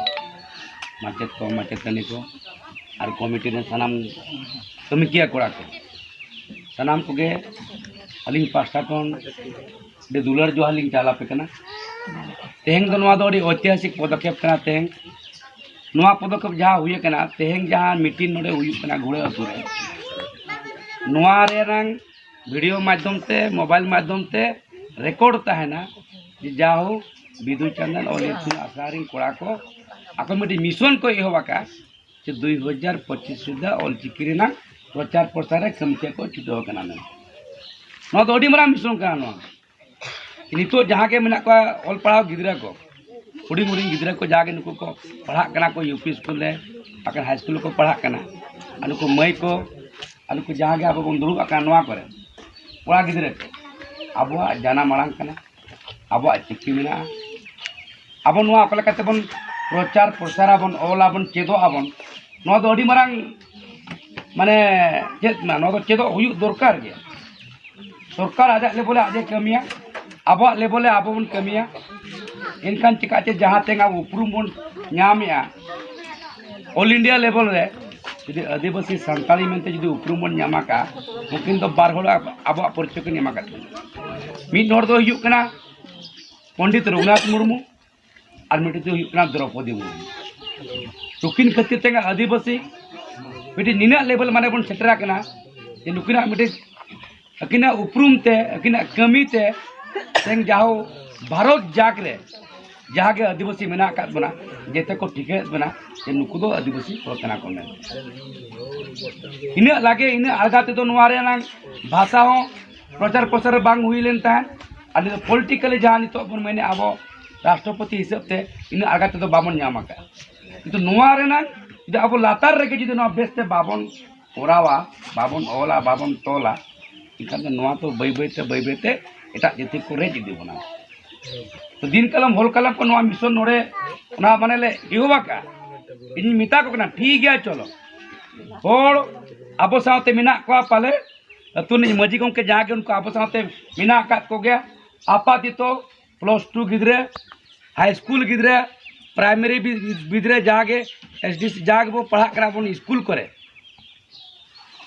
ᱢᱟᱪᱮᱫ ᱠᱚ, ᱢᱟᱪᱮᱛᱟᱹᱱᱤ ᱠᱚ ᱟᱨ ᱠᱚᱢᱤᱴᱤ ᱨᱮᱱ ᱥᱟᱱᱟᱢ ᱠᱟᱹᱢᱤᱠᱤᱭᱟᱹ ᱠᱚᱲᱟ ᱠᱚ, ᱥᱟᱱᱟᱢ ᱠᱚᱜᱮ ᱟᱹᱞᱤᱧ ᱯᱟᱦᱴᱟ ᱠᱷᱚᱱ ᱟᱹᱰᱤ ᱫᱩᱞᱟᱹᱲ ᱡᱚᱦᱟᱨ ᱞᱤᱧ ᱪᱟᱞ ᱟᱯᱮ ᱠᱟᱱᱟ᱾ ᱛᱮᱦᱮᱧ ᱫᱚ ᱱᱚᱣᱟ ᱫᱚ ᱟᱹᱰᱤ ᱳᱭᱛᱤᱦᱟᱥᱤᱠ ᱯᱚᱫᱚᱠᱷᱮᱯ ᱠᱟᱱᱟ᱾ ᱛᱮᱦᱮᱧ ᱱᱚᱣᱟ ᱯᱚᱫᱚᱠᱷᱮᱯ ᱡᱟᱦᱟᱸ ᱦᱩᱭ ᱟᱠᱟᱱᱟ, ᱛᱮᱦᱮᱧ ᱡᱟᱦᱟᱸ ᱢᱤᱴᱤᱝ ᱱᱚᱰᱮ ᱦᱩᱭᱩᱜ ᱠᱟᱱᱟ ᱜᱷᱩᱲᱟᱹ ᱟᱹᱛᱩ ᱨᱮ, ᱱᱚᱣᱟ ᱨᱮᱱᱟᱝ ᱵᱷᱤᱰᱤᱭᱳ ᱢᱟᱫᱽᱫᱷᱚᱢ ᱛᱮ, ᱢᱳᱵᱟᱭᱤᱞ ᱢᱟᱫᱽᱫᱷᱚᱢ ᱛᱮ ᱨᱮᱠᱚᱨᱰ ᱛᱟᱦᱮᱱᱟ ᱡᱮ ᱡᱟᱦᱳ ᱵᱤᱫᱩ ᱪᱟᱸᱫᱟᱱ ᱚᱞ ᱤᱛᱩᱱ ᱟᱥᱲᱟ ᱨᱮᱱ ᱠᱚᱲᱟ ᱠᱚ ᱟᱠᱚ ᱢᱤᱫᱴᱤᱡ ᱢᱤᱥᱚᱱ ᱠᱚ ᱮᱦᱚᱵ ᱟᱠᱟᱫ ᱡᱮ ᱫᱩᱭ ᱦᱟᱡᱟᱨ ᱯᱚᱸᱪᱤᱥ ᱥᱩᱫᱷᱟ ᱚᱞᱪᱤᱠᱤ ᱨᱮᱱᱟᱜ ᱯᱨᱚᱪᱟᱨ ᱯᱨᱚᱥᱟᱨ ᱨᱮ ᱠᱟᱹᱢᱤ ᱪᱮᱫ ᱠᱚ ᱪᱷᱩᱴᱟᱹᱣ ᱟᱠᱟᱱᱟ ᱢᱮᱱᱛᱮ᱾ ᱱᱚᱣᱟ ᱫᱚ ᱟᱹᱰᱤ ᱢᱟᱨᱟᱝ ᱢᱤᱥᱚᱱ ᱠᱟᱱᱟ᱾ ᱱᱚᱣᱟ ᱱᱤᱛᱚᱜ ᱡᱟᱦᱟᱸ ᱜᱮ ᱢᱮᱱᱟᱜ ᱠᱚᱣᱟ ᱚᱞ ᱯᱟᱲᱦᱟᱣ ᱜᱤᱫᱽᱨᱟᱹ ᱠᱚ, ᱦᱩᱰᱤᱧ ᱦᱩᱰᱤᱧ ᱜᱤᱫᱽᱨᱟᱹ ᱠᱚ ᱡᱟᱦᱟᱸ ᱜᱮ ᱱᱩᱠᱩ ᱠᱚ ᱯᱟᱲᱦᱟᱜ ᱠᱟᱱᱟ ᱠᱚ, ᱭᱩ ᱯᱤ ᱥᱠᱩᱞ ᱨᱮ, ᱵᱟᱠᱷᱟᱱ ᱦᱟᱭ ᱥᱠᱩᱞ ᱨᱮᱠᱚ ᱯᱟᱲᱦᱟᱜ ᱠᱟᱱᱟ, ᱟᱨ ᱱᱩᱠᱩ ᱢᱟᱹᱭ ᱠᱚ ᱟᱨ ᱱᱩᱠᱩ ᱡᱟᱦᱟᱸ ᱜᱮ ᱟᱵᱚ ᱵᱚᱱ ᱫᱩᱲᱩᱵ ᱟᱠᱟᱱᱟ ᱱᱚᱣᱟ ᱠᱚᱨᱮ, ᱠᱚᱲᱟ ᱜᱤᱫᱽᱨᱟᱹ ᱠᱚ, ᱟᱵᱚᱣᱟᱜ ᱡᱟᱱᱟᱢ ᱟᱲᱟᱝ ᱠᱟᱱᱟ, ᱟᱵᱚᱣᱟᱜ ᱪᱤᱠᱤ ᱢᱮᱱᱟᱜᱼᱟ᱾ ᱟᱵᱚ ᱱᱚᱣᱟ ᱚᱠᱟ ᱞᱮᱠᱟᱛᱮ ᱵᱚᱱ ᱯᱨᱚᱪᱟᱨ ᱯᱨᱚᱥᱟᱨ ᱟᱵᱚᱱ, ᱚᱞ ᱟᱵᱚᱱ, ᱪᱮᱫᱚᱜ ᱟᱵᱚᱱ, ᱱᱚᱣᱟ ᱫᱚ ᱟᱹᱰᱤ ᱢᱟᱨᱟᱝ ᱢᱟᱱᱮ ᱪᱮᱫ ᱢᱮᱱᱟ, ᱱᱚᱣᱟ ᱫᱚ ᱪᱮᱫᱚᱜ ᱦᱩᱭᱩᱜ ᱫᱚᱨᱠᱟᱨ ᱜᱮ᱾ ᱥᱚᱨᱠᱟᱨ ᱟᱡᱟᱜ ᱞᱮᱵᱮᱞ ᱨᱮ ᱟᱡ ᱮ ᱠᱟᱹᱢᱤᱭᱟ, ᱟᱵᱚᱣᱟᱜ ᱞᱮᱵᱮᱞ ᱨᱮ ᱟᱵᱚ ᱵᱚᱱ ᱠᱟᱹᱢᱤᱭᱟ᱾ ᱮᱱᱠᱷᱟᱱ ᱪᱤᱠᱟᱹᱜᱼᱟ ᱪᱮ, ᱡᱟᱦᱟᱸ ᱛᱮ ᱟᱵᱚ ᱩᱯᱨᱩᱢ ᱵᱚᱱ ᱧᱟᱢᱮᱜᱼᱟ ᱚᱞ ᱤᱱᱰᱤᱭᱟ ᱞᱮᱵᱮᱞ ᱨᱮ, ᱡᱩᱫᱤ ᱟᱹᱫᱤᱵᱟᱹᱥᱤ ᱥᱟᱱᱛᱟᱲᱤ ᱢᱮᱱᱛᱮ ᱡᱩᱫᱤ ᱩᱯᱨᱩᱢ ᱵᱚᱱ ᱧᱟᱢ ᱟᱠᱟᱫᱼᱟ, ᱩᱱᱠᱤᱱ ᱫᱚ ᱵᱟᱨ ᱦᱚᱲ ᱟᱵᱚᱣᱟᱜ ᱯᱚᱨᱤᱪᱚᱭ ᱠᱤᱱ ᱮᱢ ᱟᱠᱟᱫ ᱵᱚᱱᱟ᱾ ᱢᱤᱫ ᱦᱚᱲ ᱫᱚ ᱦᱩᱭᱩᱜ ᱠᱟᱱᱟ ᱯᱚᱱᱰᱤᱛ ᱨᱚᱜᱷᱩᱱᱟᱛᱷ ᱢᱩᱨᱢᱩ, ᱟᱨ ᱢᱤᱫᱴᱤᱡ ᱫᱚ ᱦᱩᱭᱩᱜ ᱠᱟᱱᱟ ᱫᱨᱚᱯᱚᱫᱤ ᱢᱩᱨᱢᱩ᱾ ᱱᱩᱠᱤᱱ ᱠᱷᱟᱹᱛᱤᱨ ᱛᱮᱜᱮ ᱟᱹᱫᱤᱵᱟᱹᱥᱤ ᱢᱤᱫᱴᱤᱡ ᱱᱤᱱᱟᱹᱜ ᱞᱮᱵᱮᱞ ᱢᱟᱱᱮ ᱵᱚᱱ ᱥᱮᱴᱮᱨ ᱟᱠᱟᱱᱟ ᱡᱮ ᱱᱩᱠᱤᱱᱟᱜ ᱢᱤᱫᱴᱤᱡ ᱟᱹᱠᱤᱱᱟᱜ ᱩᱯᱨᱩᱢ ᱛᱮ, ᱟᱹᱠᱤᱱᱟᱜ ᱠᱟᱹᱢᱤ ᱛᱮ ᱛᱮᱦᱮᱧ ᱡᱟᱦᱳ ᱵᱷᱟᱨᱚᱛ ᱡᱟᱠ ᱨᱮ ᱡᱟᱦᱟᱸ ᱜᱮ ᱟᱹᱫᱤᱵᱟᱹᱥᱤ ᱢᱮᱱᱟᱜ ᱟᱠᱟᱫ ᱵᱚᱱᱟ, ᱡᱮᱛᱮ ᱠᱚ ᱴᱷᱤᱠᱟᱹᱭᱮᱫ ᱵᱚᱱᱟ ᱡᱮ ᱱᱩᱠᱩ ᱫᱚ ᱟᱹᱫᱤᱵᱟᱹᱥᱤ ᱦᱚᱲ ᱠᱟᱱᱟ ᱠᱚ ᱢᱮᱱᱛᱮ᱾ ᱤᱱᱟᱹᱜ ᱞᱟᱜᱮ, ᱤᱱᱟᱹᱜ ᱟᱞᱜᱟ ᱛᱮᱫᱚ ᱱᱚᱣᱟ ᱨᱮᱱᱟᱜ ᱵᱷᱟᱥᱟ ᱦᱚᱸ ᱯᱨᱚᱪᱟᱨ ᱯᱨᱚᱥᱟᱨ ᱵᱟᱝ ᱦᱩᱭ ᱞᱮᱱ ᱛᱟᱦᱮᱸᱫ᱾ ᱟᱨ ᱱᱤᱛᱚᱜ ᱯᱚᱞᱤᱴᱤᱠᱟᱞᱤ ᱡᱟᱦᱟᱸ ᱱᱤᱛᱚᱜ ᱵᱚᱱ ᱢᱮᱱᱮᱫ ᱟᱵᱚ ᱨᱟᱥᱴᱨᱚᱯᱚᱛᱤ ᱦᱤᱥᱟᱹᱵ ᱛᱮ, ᱤᱱᱟᱹᱜ ᱟᱞᱜᱟ ᱛᱮᱫᱚ ᱵᱟᱵᱚᱱ ᱧᱟᱢ ᱟᱠᱟᱫᱼᱟ᱾ ᱠᱤᱱᱛᱩ ᱱᱚᱣᱟ ᱨᱮᱱᱟᱜ ᱡᱩᱫᱤ ᱟᱵᱚ ᱞᱟᱛᱟᱨ ᱨᱮᱜᱮ ᱡᱩᱫᱤ ᱱᱚᱣᱟ ᱵᱮᱥᱛᱮ ᱵᱟᱵᱚᱱ ᱠᱚᱨᱟᱣᱟ, ᱵᱟᱵᱚᱱ ᱚᱞᱟ, ᱵᱟᱵᱚᱱ ᱛᱚᱞᱟ, ᱮᱱᱠᱷᱟᱱ ᱫᱚ ᱱᱚᱣᱟ ᱫᱚ ᱵᱟᱹᱭ ᱵᱟᱹᱭᱛᱮ, ᱵᱟᱹᱭ ᱵᱟᱹᱭᱛᱮ ᱮᱴᱟᱜ ᱡᱟᱹᱛᱤ ᱠᱚ ᱨᱮᱡ ᱤᱫᱤ ᱵᱚᱱᱟ᱾ ᱛᱚ ᱫᱤᱱ ᱠᱟᱞᱚᱢ ᱦᱚᱞ ᱠᱟᱞᱚᱢ ᱠᱚ ᱱᱚᱣᱟ ᱢᱤᱥᱚᱱ ᱱᱚᱰᱮ ᱚᱱᱟ ᱢᱟᱱᱮ ᱞᱮ ᱮᱦᱚᱵ ᱟᱠᱟᱫᱼᱟ᱾ ᱤᱧ ᱢᱮᱛᱟ ᱠᱚ ᱠᱟᱱᱟ, ᱴᱷᱤᱠ ᱜᱮᱭᱟ, ᱪᱚᱞᱚ ᱦᱚᱲ ᱟᱵᱚ ᱥᱟᱶᱛᱮ ᱢᱮᱱᱟᱜ ᱠᱚᱣᱟ ᱯᱟᱞᱮ, ᱟᱹᱛᱩ ᱨᱤᱱᱤᱡ ᱢᱟᱹᱡᱷᱤ ᱜᱚᱢᱠᱮ ᱡᱟᱦᱟᱸ ᱜᱮ ᱩᱱᱠᱩ ᱟᱵᱚ ᱥᱟᱶᱛᱮ ᱢᱮᱱᱟᱜ ᱟᱠᱟᱫ ᱠᱚᱜᱮᱭᱟ᱾ ᱟᱯᱟᱛᱚᱛᱚ ᱯᱞᱟᱥ ᱴᱩ ᱜᱤᱫᱽᱨᱟᱹ, ᱦᱟᱭ ᱥᱠᱩᱞ ᱜᱤᱫᱽᱨᱟᱹ, ᱯᱨᱟᱭᱢᱟᱨᱤ ᱵᱤ-, ᱜᱤᱫᱽᱨᱟᱹ ᱡᱟᱦᱟᱸ ᱜᱮ ᱮᱥ ᱰᱤ ᱥᱤ ᱡᱟᱦᱟᱸ ᱜᱮᱵᱚ ᱯᱟᱲᱦᱟᱜ ᱠᱟᱱᱟ ᱵᱚᱱ ᱥᱠᱩᱞ ᱠᱚᱨᱮ,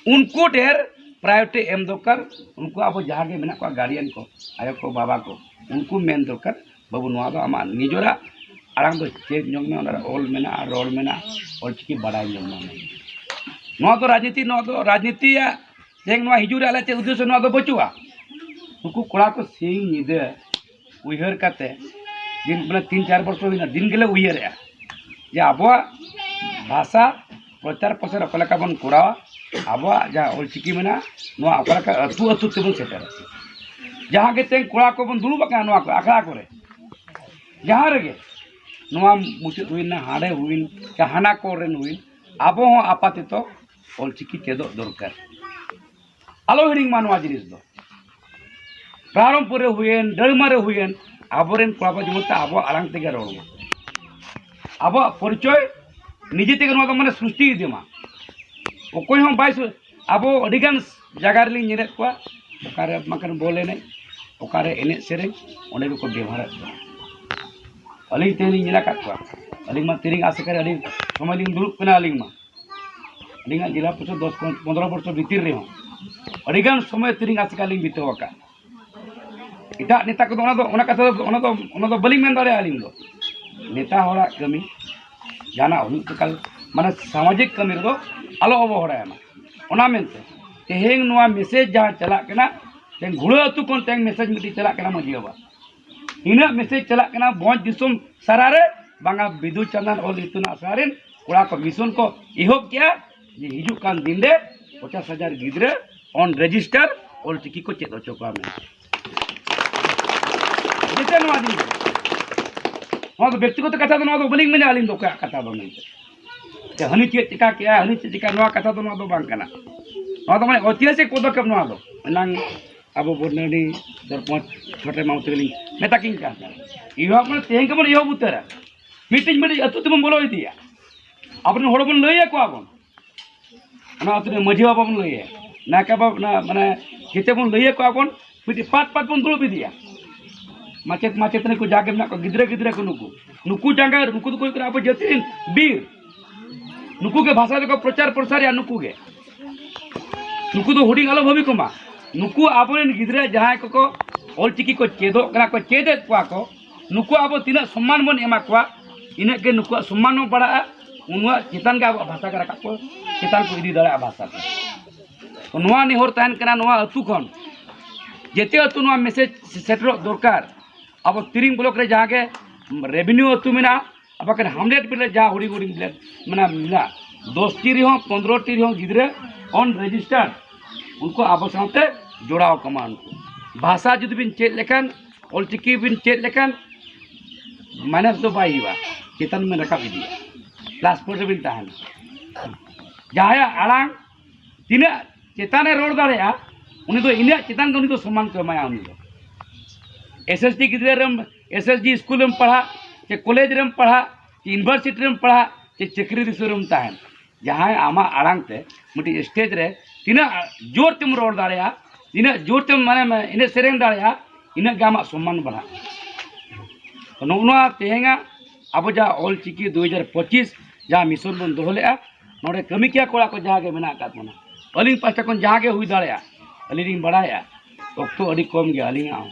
ᱩᱱᱠᱩ ᱰᱷᱮᱨ ᱯᱨᱟᱭᱳᱨᱤᱴᱤ ᱮᱢ ᱫᱚᱨᱠᱟᱨ᱾ ᱩᱱᱠᱩ ᱟᱵᱚ ᱡᱟᱦᱟᱸ ᱜᱮ ᱢᱮᱱᱟᱜ ᱠᱚᱣᱟ, ᱜᱟᱨᱰᱤᱭᱟᱱ ᱠᱚ, ᱟᱭᱳ ᱠᱚ, ᱵᱟᱵᱟ ᱠᱚ, ᱩᱱᱠᱩ ᱢᱮᱱ ᱫᱚᱨᱠᱟᱨ, "ᱵᱟᱹᱵᱩ, ᱱᱚᱣᱟ ᱫᱚ ᱟᱢᱟᱜ ᱱᱤᱡᱮᱨᱟᱜ ᱟᱲᱟᱝ ᱫᱚ ᱪᱮᱫ ᱧᱚᱜ ᱢᱮ, ᱚᱱᱟ ᱨᱮ ᱚᱞ ᱢᱮᱱᱟᱜᱼᱟ, ᱨᱚᱲ ᱢᱮᱱᱟᱜᱼᱟ, ᱚᱞᱪᱤᱠᱤ ᱵᱟᱰᱟᱭ ᱧᱚᱜ ᱢᱮ᱾" ᱱᱚᱣᱟ ᱫᱚ ᱨᱟᱡᱽᱱᱤᱛᱤ, ᱱᱚᱣᱟ ᱫᱚ ᱨᱟᱡᱽᱱᱤᱛᱤᱭᱟᱜ ᱛᱮᱦᱮᱧ ᱱᱚᱣᱟ ᱦᱤᱡᱩᱜ ᱨᱮ ᱟᱞᱮ ᱪᱮᱫ ᱩᱫᱽᱫᱮᱥᱥᱚ, ᱱᱚᱣᱟ ᱫᱚ ᱵᱟᱹᱪᱩᱜᱼᱟ᱾ ᱱᱩᱠᱩ ᱠᱚᱲᱟ ᱠᱚ ᱥᱤᱧ ᱧᱤᱫᱟᱹ ᱩᱭᱦᱟᱹᱨ ᱠᱟᱛᱮ, ᱫᱤᱱ, ᱢᱟᱱᱮ, ᱛᱤᱱ ᱪᱟᱨ ᱵᱚᱪᱷᱚᱨ ᱦᱩᱭᱱᱟ, ᱫᱤᱱ ᱜᱮᱞᱮ ᱩᱭᱦᱟᱹᱨᱮᱜᱼᱟ ᱡᱮ ᱟᱵᱚᱣᱟᱜ ᱵᱷᱟᱥᱟ ᱯᱨᱚᱪᱟᱨ ᱯᱨᱚᱥᱟᱨ ᱚᱠᱟ ᱞᱮᱠᱟ ᱵᱚᱱ ᱠᱚᱨᱟᱣᱟ, ᱟᱵᱚᱣᱟᱜ ᱡᱟᱦᱟᱸ ᱚᱞᱪᱤᱠᱤ ᱢᱮᱱᱟᱜᱼᱟ, ᱱᱚᱣᱟ ᱚᱠᱟ ᱞᱮᱠᱟ ᱟᱹᱛᱩ ᱟᱹᱛᱩ ᱛᱮᱵᱚᱱ ᱥᱮᱴᱮᱨᱟ᱾ ᱡᱟᱦᱟᱸ ᱜᱮ ᱛᱮᱦᱮᱧ ᱠᱚᱲᱟ ᱠᱚᱵᱚᱱ ᱫᱩᱲᱩᱵ ᱟᱠᱟᱱᱟ ᱱᱚᱣᱟ ᱠᱚ ᱟᱠᱷᱲᱟ ᱠᱚᱨᱮ, ᱡᱟᱦᱟᱸ ᱨᱮᱜᱮ, ᱱᱚᱣᱟ ᱢᱩᱪᱟᱹᱫ ᱦᱩᱭᱱᱟ, ᱦᱟᱸᱰᱮ ᱦᱩᱭᱱᱟ, ᱪᱟᱦᱟᱱᱟ ᱠᱚᱨᱮᱱ ᱦᱩᱭᱱᱟ, ᱟᱵᱚ ᱦᱚᱸ ᱟᱯᱟᱛᱚᱛᱚ ᱚᱞᱪᱤᱠᱤ ᱪᱮᱫᱚᱜ ᱫᱚᱨᱠᱟᱨ᱾ ᱟᱞᱚ ᱦᱤᱲᱤᱧ ᱢᱟ ᱱᱚᱣᱟ ᱡᱤᱱᱤᱥ ᱫᱚ᱾ ᱯᱨᱟᱨᱚᱢᱵᱷ ᱨᱮ ᱦᱩᱭᱮᱱ, ᱰᱟᱹᱲᱢᱟ ᱨᱮ ᱦᱩᱭᱮᱱ, ᱟᱵᱚᱨᱮᱱ ᱠᱚᱲᱟ ᱠᱚ ᱡᱮᱢᱚᱱ ᱛᱮ ᱟᱵᱚᱣᱟᱜ ᱟᱲᱟᱝ ᱛᱮᱜᱮ ᱨᱚᱲ ᱢᱟ᱾ ᱟᱵᱚᱣᱟᱜ ᱯᱚᱨᱤᱪᱚᱭ ᱱᱤᱡᱮ ᱛᱮᱜᱮ ᱱᱚᱣᱟ ᱫᱚ, ᱢᱟᱱᱮ, ᱥᱨᱤᱥᱴᱤ ᱤᱫᱤ ᱢᱟ᱾ ᱚᱠᱚᱭ ᱦᱚᱸ ᱵᱟᱭ ᱥᱩ-, ᱟᱵᱚ ᱟᱹᱰᱤᱜᱟᱱ ᱡᱟᱭᱜᱟ ᱨᱮᱞᱤᱧ ᱧᱮᱞᱮᱫ ᱠᱚᱣᱟ, ᱚᱠᱟᱨᱮ ᱵᱟᱝᱠᱷᱟᱱ ᱵᱚᱞ ᱮᱱᱮᱡ, ᱚᱠᱟᱨᱮ ᱮᱱᱮᱡ ᱥᱮᱨᱮᱧ, ᱚᱸᱰᱮ ᱜᱮᱠᱚ ᱵᱮᱵᱚᱦᱟᱨᱮᱫ ᱠᱚᱣᱟ᱾ ᱟᱹᱞᱤᱧ ᱛᱮᱦᱮᱧ ᱞᱤᱧ ᱧᱮᱞ ᱟᱠᱟᱫ ᱠᱚᱣᱟ᱾ ᱟᱹᱞᱤᱧ ᱢᱟ ᱛᱤᱨᱤᱝ ᱟᱥᱮᱠᱟ ᱨᱮ ᱟᱹᱰᱤ ᱥᱚᱢᱚᱭ ᱞᱤᱧ ᱫᱩᱲᱩᱵ ᱠᱟᱱᱟ ᱟᱹᱞᱤᱧ ᱢᱟ᱾ ᱟᱹᱞᱤᱧᱟᱜ ᱡᱮᱞᱟ ᱯᱚᱨᱤᱥᱚᱫ ᱫᱚᱥ ᱯᱚᱱ-, ᱯᱚᱱᱫᱽᱨᱚ ᱵᱚᱪᱷᱚᱨ ᱵᱷᱤᱛᱤᱨ ᱨᱮᱦᱚᱸ ᱟᱹᱰᱤᱜᱟᱱ ᱥᱚᱢᱚᱭ ᱛᱤᱨᱤᱝ ᱟᱥᱮᱠᱟ ᱞᱤᱧ ᱵᱤᱛᱟᱹᱣ ᱟᱠᱟᱫ᱾ ᱮᱴᱟᱜ ᱱᱮᱛᱟ ᱠᱚᱫᱚ ᱚᱱᱟ ᱫᱚ, ᱚᱱᱟ ᱠᱟᱛᱷᱟ ᱫᱚ, ᱚᱱᱟ ᱫᱚ, ᱚᱱᱟ ᱫᱚ ᱵᱟᱹᱞᱤᱧ ᱢᱮᱱ ᱫᱟᱲᱮᱭᱟᱜᱼᱟ ᱟᱹᱞᱤᱧ ᱫᱚ᱾ ᱱᱮᱛᱟ ᱦᱚᱲᱟᱜ ᱠᱟᱹᱢᱤ ᱡᱟᱦᱟᱱᱟᱜ ᱦᱩᱭᱩᱜ ᱛᱟᱠᱚ, ᱢᱟᱱᱮ, ᱥᱟᱢᱟᱡᱤᱠ ᱠᱟᱹᱢᱤ ᱨᱮᱫᱚ ᱟᱞᱚ ᱚᱵᱚᱦᱮᱲᱟᱭ ᱢᱟ᱾ ᱚᱱᱟ ᱢᱮᱱᱛᱮ ᱛᱮᱦᱮᱧ ᱱᱚᱣᱟ ᱢᱮᱥᱮᱡᱽ ᱡᱟᱦᱟᱸ ᱪᱟᱞᱟᱜ ᱠᱟᱱᱟ, ᱛᱮᱦᱮᱧ ᱜᱷᱩᱲᱟᱹ ᱟᱹᱛᱩ ᱠᱷᱚᱱ ᱛᱮᱦᱮᱧ ᱢᱮᱥᱮᱡᱽ ᱢᱤᱫᱴᱤᱡ ᱪᱟᱞᱟᱜ ᱠᱟᱱᱟ ᱢᱟᱹᱡᱷᱤ ᱵᱟᱵᱟ᱾ ᱤᱱᱟᱹᱜ ᱢᱮᱥᱮᱡᱽ ᱪᱟᱞᱟᱜ ᱠᱟᱱᱟ ᱵᱷᱚᱸᱡᱽ ᱫᱤᱥᱚᱢ ᱥᱟᱨᱟ ᱨᱮ, ᱵᱟᱝᱟ ᱵᱤᱫᱩ ᱪᱟᱸᱫᱟᱱ ᱚᱞ ᱤᱛᱩᱱ ᱟᱥᱲᱟ ᱨᱮᱱ ᱠᱚᱲᱟ ᱠᱚ ᱢᱤᱥᱚᱱ ᱠᱚ ᱮᱦᱚᱵ ᱠᱮᱜᱼᱟ ᱡᱮ ᱦᱤᱡᱩᱜ ᱠᱟᱱ ᱫᱤᱱ ᱨᱮ ᱯᱚᱪᱟᱥ ᱦᱟᱡᱟᱨ ᱜᱤᱫᱽᱨᱟᱹ on register ᱚᱞ ᱪᱤᱠᱤ ᱠᱚ ᱪᱮᱫ ᱦᱚᱪᱚ ᱠᱚᱣᱟ ᱢᱮᱱᱛᱮ᱾ ᱡᱮᱛᱮ ᱱᱚᱣᱟ ᱫᱤᱱ ᱨᱮ᱾ ᱱᱚᱣᱟ ᱫᱚ ᱵᱮᱠᱛᱤᱜᱚᱛᱚ ᱠᱟᱛᱷᱟ ᱫᱚ, ᱱᱚᱣᱟ ᱫᱚ ᱵᱟᱹᱞᱤᱧ ᱢᱮᱱᱟ ᱟᱹᱞᱤᱧ ᱫᱚ ᱚᱠᱚᱭᱟᱜ ᱠᱟᱛᱷᱟ ᱫᱚ ᱢᱮᱱᱛᱮ᱾ ᱡᱮ ᱦᱟᱹᱱᱤ ᱪᱮᱫ ᱪᱤᱠᱟ ᱠᱮᱜᱼᱟ, ᱦᱟᱹᱱᱤ ᱪᱮᱫ ᱪᱤᱠᱟ, ᱱᱚᱣᱟ ᱠᱟᱛᱷᱟ ᱫᱚ, ᱱᱚᱣᱟ ᱫᱚ ᱵᱟᱝ ᱠᱟᱱᱟ᱾ ᱱᱚᱣᱟ ᱫᱚ ᱢᱟᱱᱮ ᱚᱭᱛᱤᱦᱟᱥᱤᱠ ᱯᱚᱫᱚᱠᱷᱮᱯ ᱱᱚᱣᱟ ᱫᱚ᱾ ᱮᱱᱟᱝ ᱟᱵᱚ ᱵᱚᱨᱱᱟᱰᱤ ᱥᱚᱨᱯᱚᱧᱪ ᱪᱷᱚᱴᱮ ᱢᱟᱢᱚ ᱛᱟᱹᱠᱤᱱ ᱞᱤᱧ ᱢᱮᱛᱟ ᱠᱤᱱ ᱠᱟᱱ ᱛᱟᱦᱮᱸᱱᱟ᱾ ᱮᱦᱚᱵ ᱢᱟᱱᱮ ᱛᱮᱦᱮᱧ ᱜᱮᱵᱚᱱ ᱮᱦᱚᱵ ᱩᱛᱟᱹᱨᱟ᱾ ᱢᱤᱫᱴᱤᱡ ᱢᱤᱫᱴᱤᱡ ᱟᱹᱛᱩ ᱛᱮᱵᱚᱱ ᱵᱚᱞᱚ ᱤᱫᱤᱭᱟ᱾ ᱟᱵᱚᱨᱮᱱ ᱦᱚᱲ ᱵᱚᱱ ᱞᱟᱹᱭ ᱟᱠᱚᱣᱟ ᱵᱚᱱ᱾ ᱚᱱᱟ ᱟᱹᱛᱩ ᱨᱮ ᱢᱟᱹᱡᱷᱤ ᱵᱟᱵᱟ ᱵᱚᱱ ᱞᱟᱹᱭᱟ, ᱱᱟᱭᱠᱮ ᱵᱟᱵᱟ, ᱚᱱᱟ, ᱢᱟᱱᱮ, ᱡᱮᱛᱮ ᱵᱚᱱ ᱞᱟᱹᱭ ᱟᱠᱚᱣᱟ ᱵᱚᱱ, ᱢᱤᱫᱴᱤᱡ ᱯᱟᱴ ᱯᱟᱴ ᱵᱚᱱ ᱫᱩᱲᱩᱵ ᱤᱫᱤᱭᱟ᱾ ᱢᱟᱪᱮᱫ ᱢᱟᱪᱮᱛᱟᱹᱱᱤ ᱠᱚ ᱡᱟᱜᱮ ᱢᱮᱱᱟᱜ ᱠᱚᱣᱟ, ᱜᱤᱫᱽᱨᱟᱹ ᱜᱤᱫᱽᱨᱟᱹ ᱠᱚ ᱱᱩᱠᱩ, ᱱᱩᱠᱩ ᱡᱟᱸᱜᱟ, ᱱᱩᱠᱩ ᱫᱚᱠᱚ ᱦᱩᱭᱩᱜ ᱠᱟᱱᱟ ᱟᱵᱚ ᱡᱟᱹᱛᱤ ᱨᱮᱱ ᱵᱤᱨ᱾ ᱱᱩᱠᱩ ᱜᱮ ᱵᱷᱟᱥᱟ ᱫᱚᱠᱚ ᱯᱨᱚᱪᱟᱨ ᱯᱨᱚᱥᱟᱨᱮᱜᱼᱟ, ᱱᱩᱠᱩ ᱜᱮ᱾ ᱱᱩᱠᱩ ᱫᱚ ᱦᱩᱰᱤᱧ ᱟᱞᱚ ᱵᱷᱟᱹᱵᱤ ᱠᱚᱢᱟ᱾ ᱱᱩᱠᱩ ᱟᱵᱚᱨᱮᱱ ᱜᱤᱫᱽᱨᱟᱹ ᱡᱟᱦᱟᱸᱭ ᱠᱚᱠᱚ ᱚᱞᱪᱤᱠᱤ ᱠᱚ ᱪᱮᱫᱚᱜ ᱠᱟᱱᱟ, ᱠᱚ ᱪᱮᱫᱮᱫ ᱠᱚᱣᱟ ᱠᱚ, ᱱᱩᱠᱩ ᱟᱵᱚ ᱛᱤᱱᱟᱹᱜ ᱥᱚᱢᱢᱟᱱ ᱵᱚᱱ ᱮᱢᱟ ᱠᱚᱣᱟ, ᱤᱱᱟᱹᱜ ᱜᱮ ᱱᱩᱠᱩᱣᱟᱜ ᱥᱚᱢᱢᱟᱱ ᱦᱚᱸ ᱵᱟᱲᱟᱜᱼᱟ, ᱩᱱᱟᱹᱜ ᱪᱮᱛᱟᱱ ᱜᱮ ᱟᱵᱚᱣᱟᱜ ᱵᱷᱟᱥᱟ ᱠᱚ ᱨᱟᱠᱟᱵ ᱠᱚ, ᱪᱮᱛᱟᱱ ᱠᱚ ᱤᱫᱤ ᱫᱟᱲᱮᱭᱟᱜᱼᱟ ᱵᱷᱟᱥᱟ ᱠᱚ᱾ ᱛᱚ ᱱᱚᱣᱟ ᱱᱮᱦᱚᱨ ᱛᱟᱦᱮᱱ ᱠᱟᱱᱟ ᱱᱚᱣᱟ ᱟᱹᱛᱩ ᱠᱷᱚᱱ, ᱡᱮᱛᱮ ᱟᱹᱛᱩ ᱱᱚᱣᱟ ᱢᱮᱥᱮᱡᱽ ᱥᱮᱴᱮᱨᱚᱜ ᱫᱚᱨᱠᱟᱨ᱾ ᱟᱵᱚ ᱛᱤᱨᱤᱝ ᱵᱞᱚᱠ ᱨᱮ ᱡᱟᱦᱟᱸ ᱜᱮ ᱨᱮᱵᱷᱮᱱᱤᱭᱩ ᱟᱹᱛᱩ ᱢᱮᱱᱟᱜᱼᱟ, ᱟᱵᱚ ᱠᱟᱱ ᱦᱟᱢᱞᱮᱴ ᱵᱤᱞᱮᱡᱽ ᱡᱟᱦᱟᱸ ᱦᱩᱰᱤᱧ ᱦᱩᱰᱤᱧ ᱵᱤᱞᱮᱡᱽ ᱢᱮᱱᱟᱜᱼᱟ, ᱢᱮᱱᱟᱜᱼᱟ, ᱫᱚᱥ ᱴᱤ ᱨᱮᱦᱚᱸ ᱯᱚᱱᱫᱽᱨᱚ ᱴᱤ ᱨᱮᱦᱚᱸ ᱜᱤᱫᱽᱨᱟᱹ ᱚᱱ ᱨᱮᱡᱤᱥᱴᱟᱨ, ᱩᱱᱠᱩ ᱟᱵᱚ ᱥᱟᱶᱛᱮ ᱡᱚᱲᱟᱣ ᱠᱚᱢᱟ᱾ ᱩᱱᱠᱩ ᱵᱷᱟᱥᱟ ᱡᱩᱫᱤ ᱵᱤᱱ ᱪᱮᱫ ᱞᱮᱠᱷᱟᱱ, ᱚᱞᱪᱤᱠᱤ ᱵᱤᱱ ᱪᱮᱫ ᱞᱮᱠᱷᱟᱱ, ᱢᱟᱭᱱᱟᱥ ᱫᱚ ᱵᱟᱭ ᱦᱩᱭᱩᱜᱼᱟ, ᱪᱮᱛᱟᱱ ᱵᱤᱱ ᱨᱟᱠᱟᱵ ᱤᱫᱤᱭᱟ, ᱠᱞᱟᱥ ᱯᱷᱳᱨ ᱨᱮᱵᱤᱱ ᱛᱟᱦᱮᱱᱟ᱾ ᱡᱟᱦᱟᱸᱭᱟᱜ ᱟᱲᱟᱝ ᱛᱤᱱᱟᱹᱜ ᱪᱮᱛᱟᱱᱮ ᱨᱚᱲ ᱫᱟᱲᱮᱭᱟᱜᱼᱟ, ᱩᱱᱤ ᱫᱚ ᱤᱱᱟᱹᱜ ᱪᱮᱛᱟᱱ ᱜᱮ ᱩᱱᱤ ᱫᱚ ᱥᱚᱢᱢᱟᱱ ᱠᱚ ᱮᱢᱟᱭᱟ᱾ ᱩᱱᱤ ᱫᱚ ᱮᱥ ᱮᱥ ᱴᱤ ᱜᱤᱫᱽᱨᱟᱹ ᱨᱮᱢ, ᱮᱥ ᱮᱥ ᱡᱤ ᱥᱠᱩᱞ ᱨᱮᱢ ᱯᱟᱲᱦᱟᱜ, ᱪᱮ ᱠᱚᱞᱮᱡᱽ ᱨᱮᱢ ᱯᱟᱲᱦᱟᱜ, ᱪᱮ ᱤᱭᱩᱱᱤᱵᱷᱟᱨᱥᱤᱴᱤ ᱨᱮᱢ ᱯᱟᱲᱦᱟᱜ, ᱪᱮ ᱪᱟᱹᱠᱨᱤ ᱫᱤᱥᱚᱢ ᱨᱮᱢ ᱛᱟᱦᱮᱱ, ᱡᱟᱦᱟᱸᱭ ᱟᱢᱟᱜ ᱟᱲᱟᱝ ᱛᱮ ᱢᱤᱫᱴᱤᱡ ᱥᱴᱮᱡᱽ ᱨᱮ ᱛᱤᱱᱟᱹᱜ ᱡᱳᱨ ᱛᱮᱢ ᱨᱚᱲ ᱫᱟᱲᱮᱭᱟᱜᱼᱟ, ᱛᱤᱱᱟᱹᱜ ᱡᱳᱨ ᱛᱮᱢ ᱢᱟᱱᱮ ᱮᱱᱮᱡ ᱥᱮᱨᱮᱧ ᱫᱟᱲᱮᱭᱟᱜᱼᱟ, ᱤᱱᱟᱹᱜ ᱜᱮ ᱟᱢᱟᱜ ᱥᱚᱢᱢᱟᱱ ᱵᱟᱲᱦᱟᱜᱼᱟ᱾ ᱛᱚ ᱱᱚᱜᱼᱚ ᱱᱚᱣᱟ ᱛᱮᱦᱮᱧᱟᱜ ᱟᱵᱚ ᱡᱟᱦᱟᱸ ᱚᱞ ᱪᱤᱠᱤ ᱫᱩ ᱦᱟᱡᱟᱨ ᱯᱚᱸᱪᱤᱥ ᱡᱟᱦᱟᱸ ᱢᱤᱥᱚᱱ ᱵᱚᱱ ᱫᱚᱦᱚ ᱞᱮᱫᱼᱟ, ᱱᱚᱰᱮ ᱠᱟᱹᱢᱤ ᱠᱮᱭᱟ ᱠᱚᱲᱟ ᱠᱚ ᱡᱟᱦᱟᱸ ᱜᱮ ᱢᱮᱱᱟᱜ ᱟᱠᱟᱫ ᱵᱚᱱᱟ, ᱟᱹᱞᱤᱧ ᱯᱟᱦᱴᱟ ᱠᱷᱚᱱ ᱡᱟᱦᱟᱸ ᱜᱮ ᱦᱩᱭ ᱫᱟᱲᱮᱭᱟᱜᱼᱟ, ᱟᱹᱞᱤᱧ ᱞᱤᱧ ᱵᱟᱲᱟᱭᱟ ᱚᱠᱛᱚ ᱟᱹᱰᱤ ᱠᱚᱢ ᱜᱮᱭᱟ ᱟᱹᱞᱤᱧᱟᱜ ᱦᱚᱸ᱾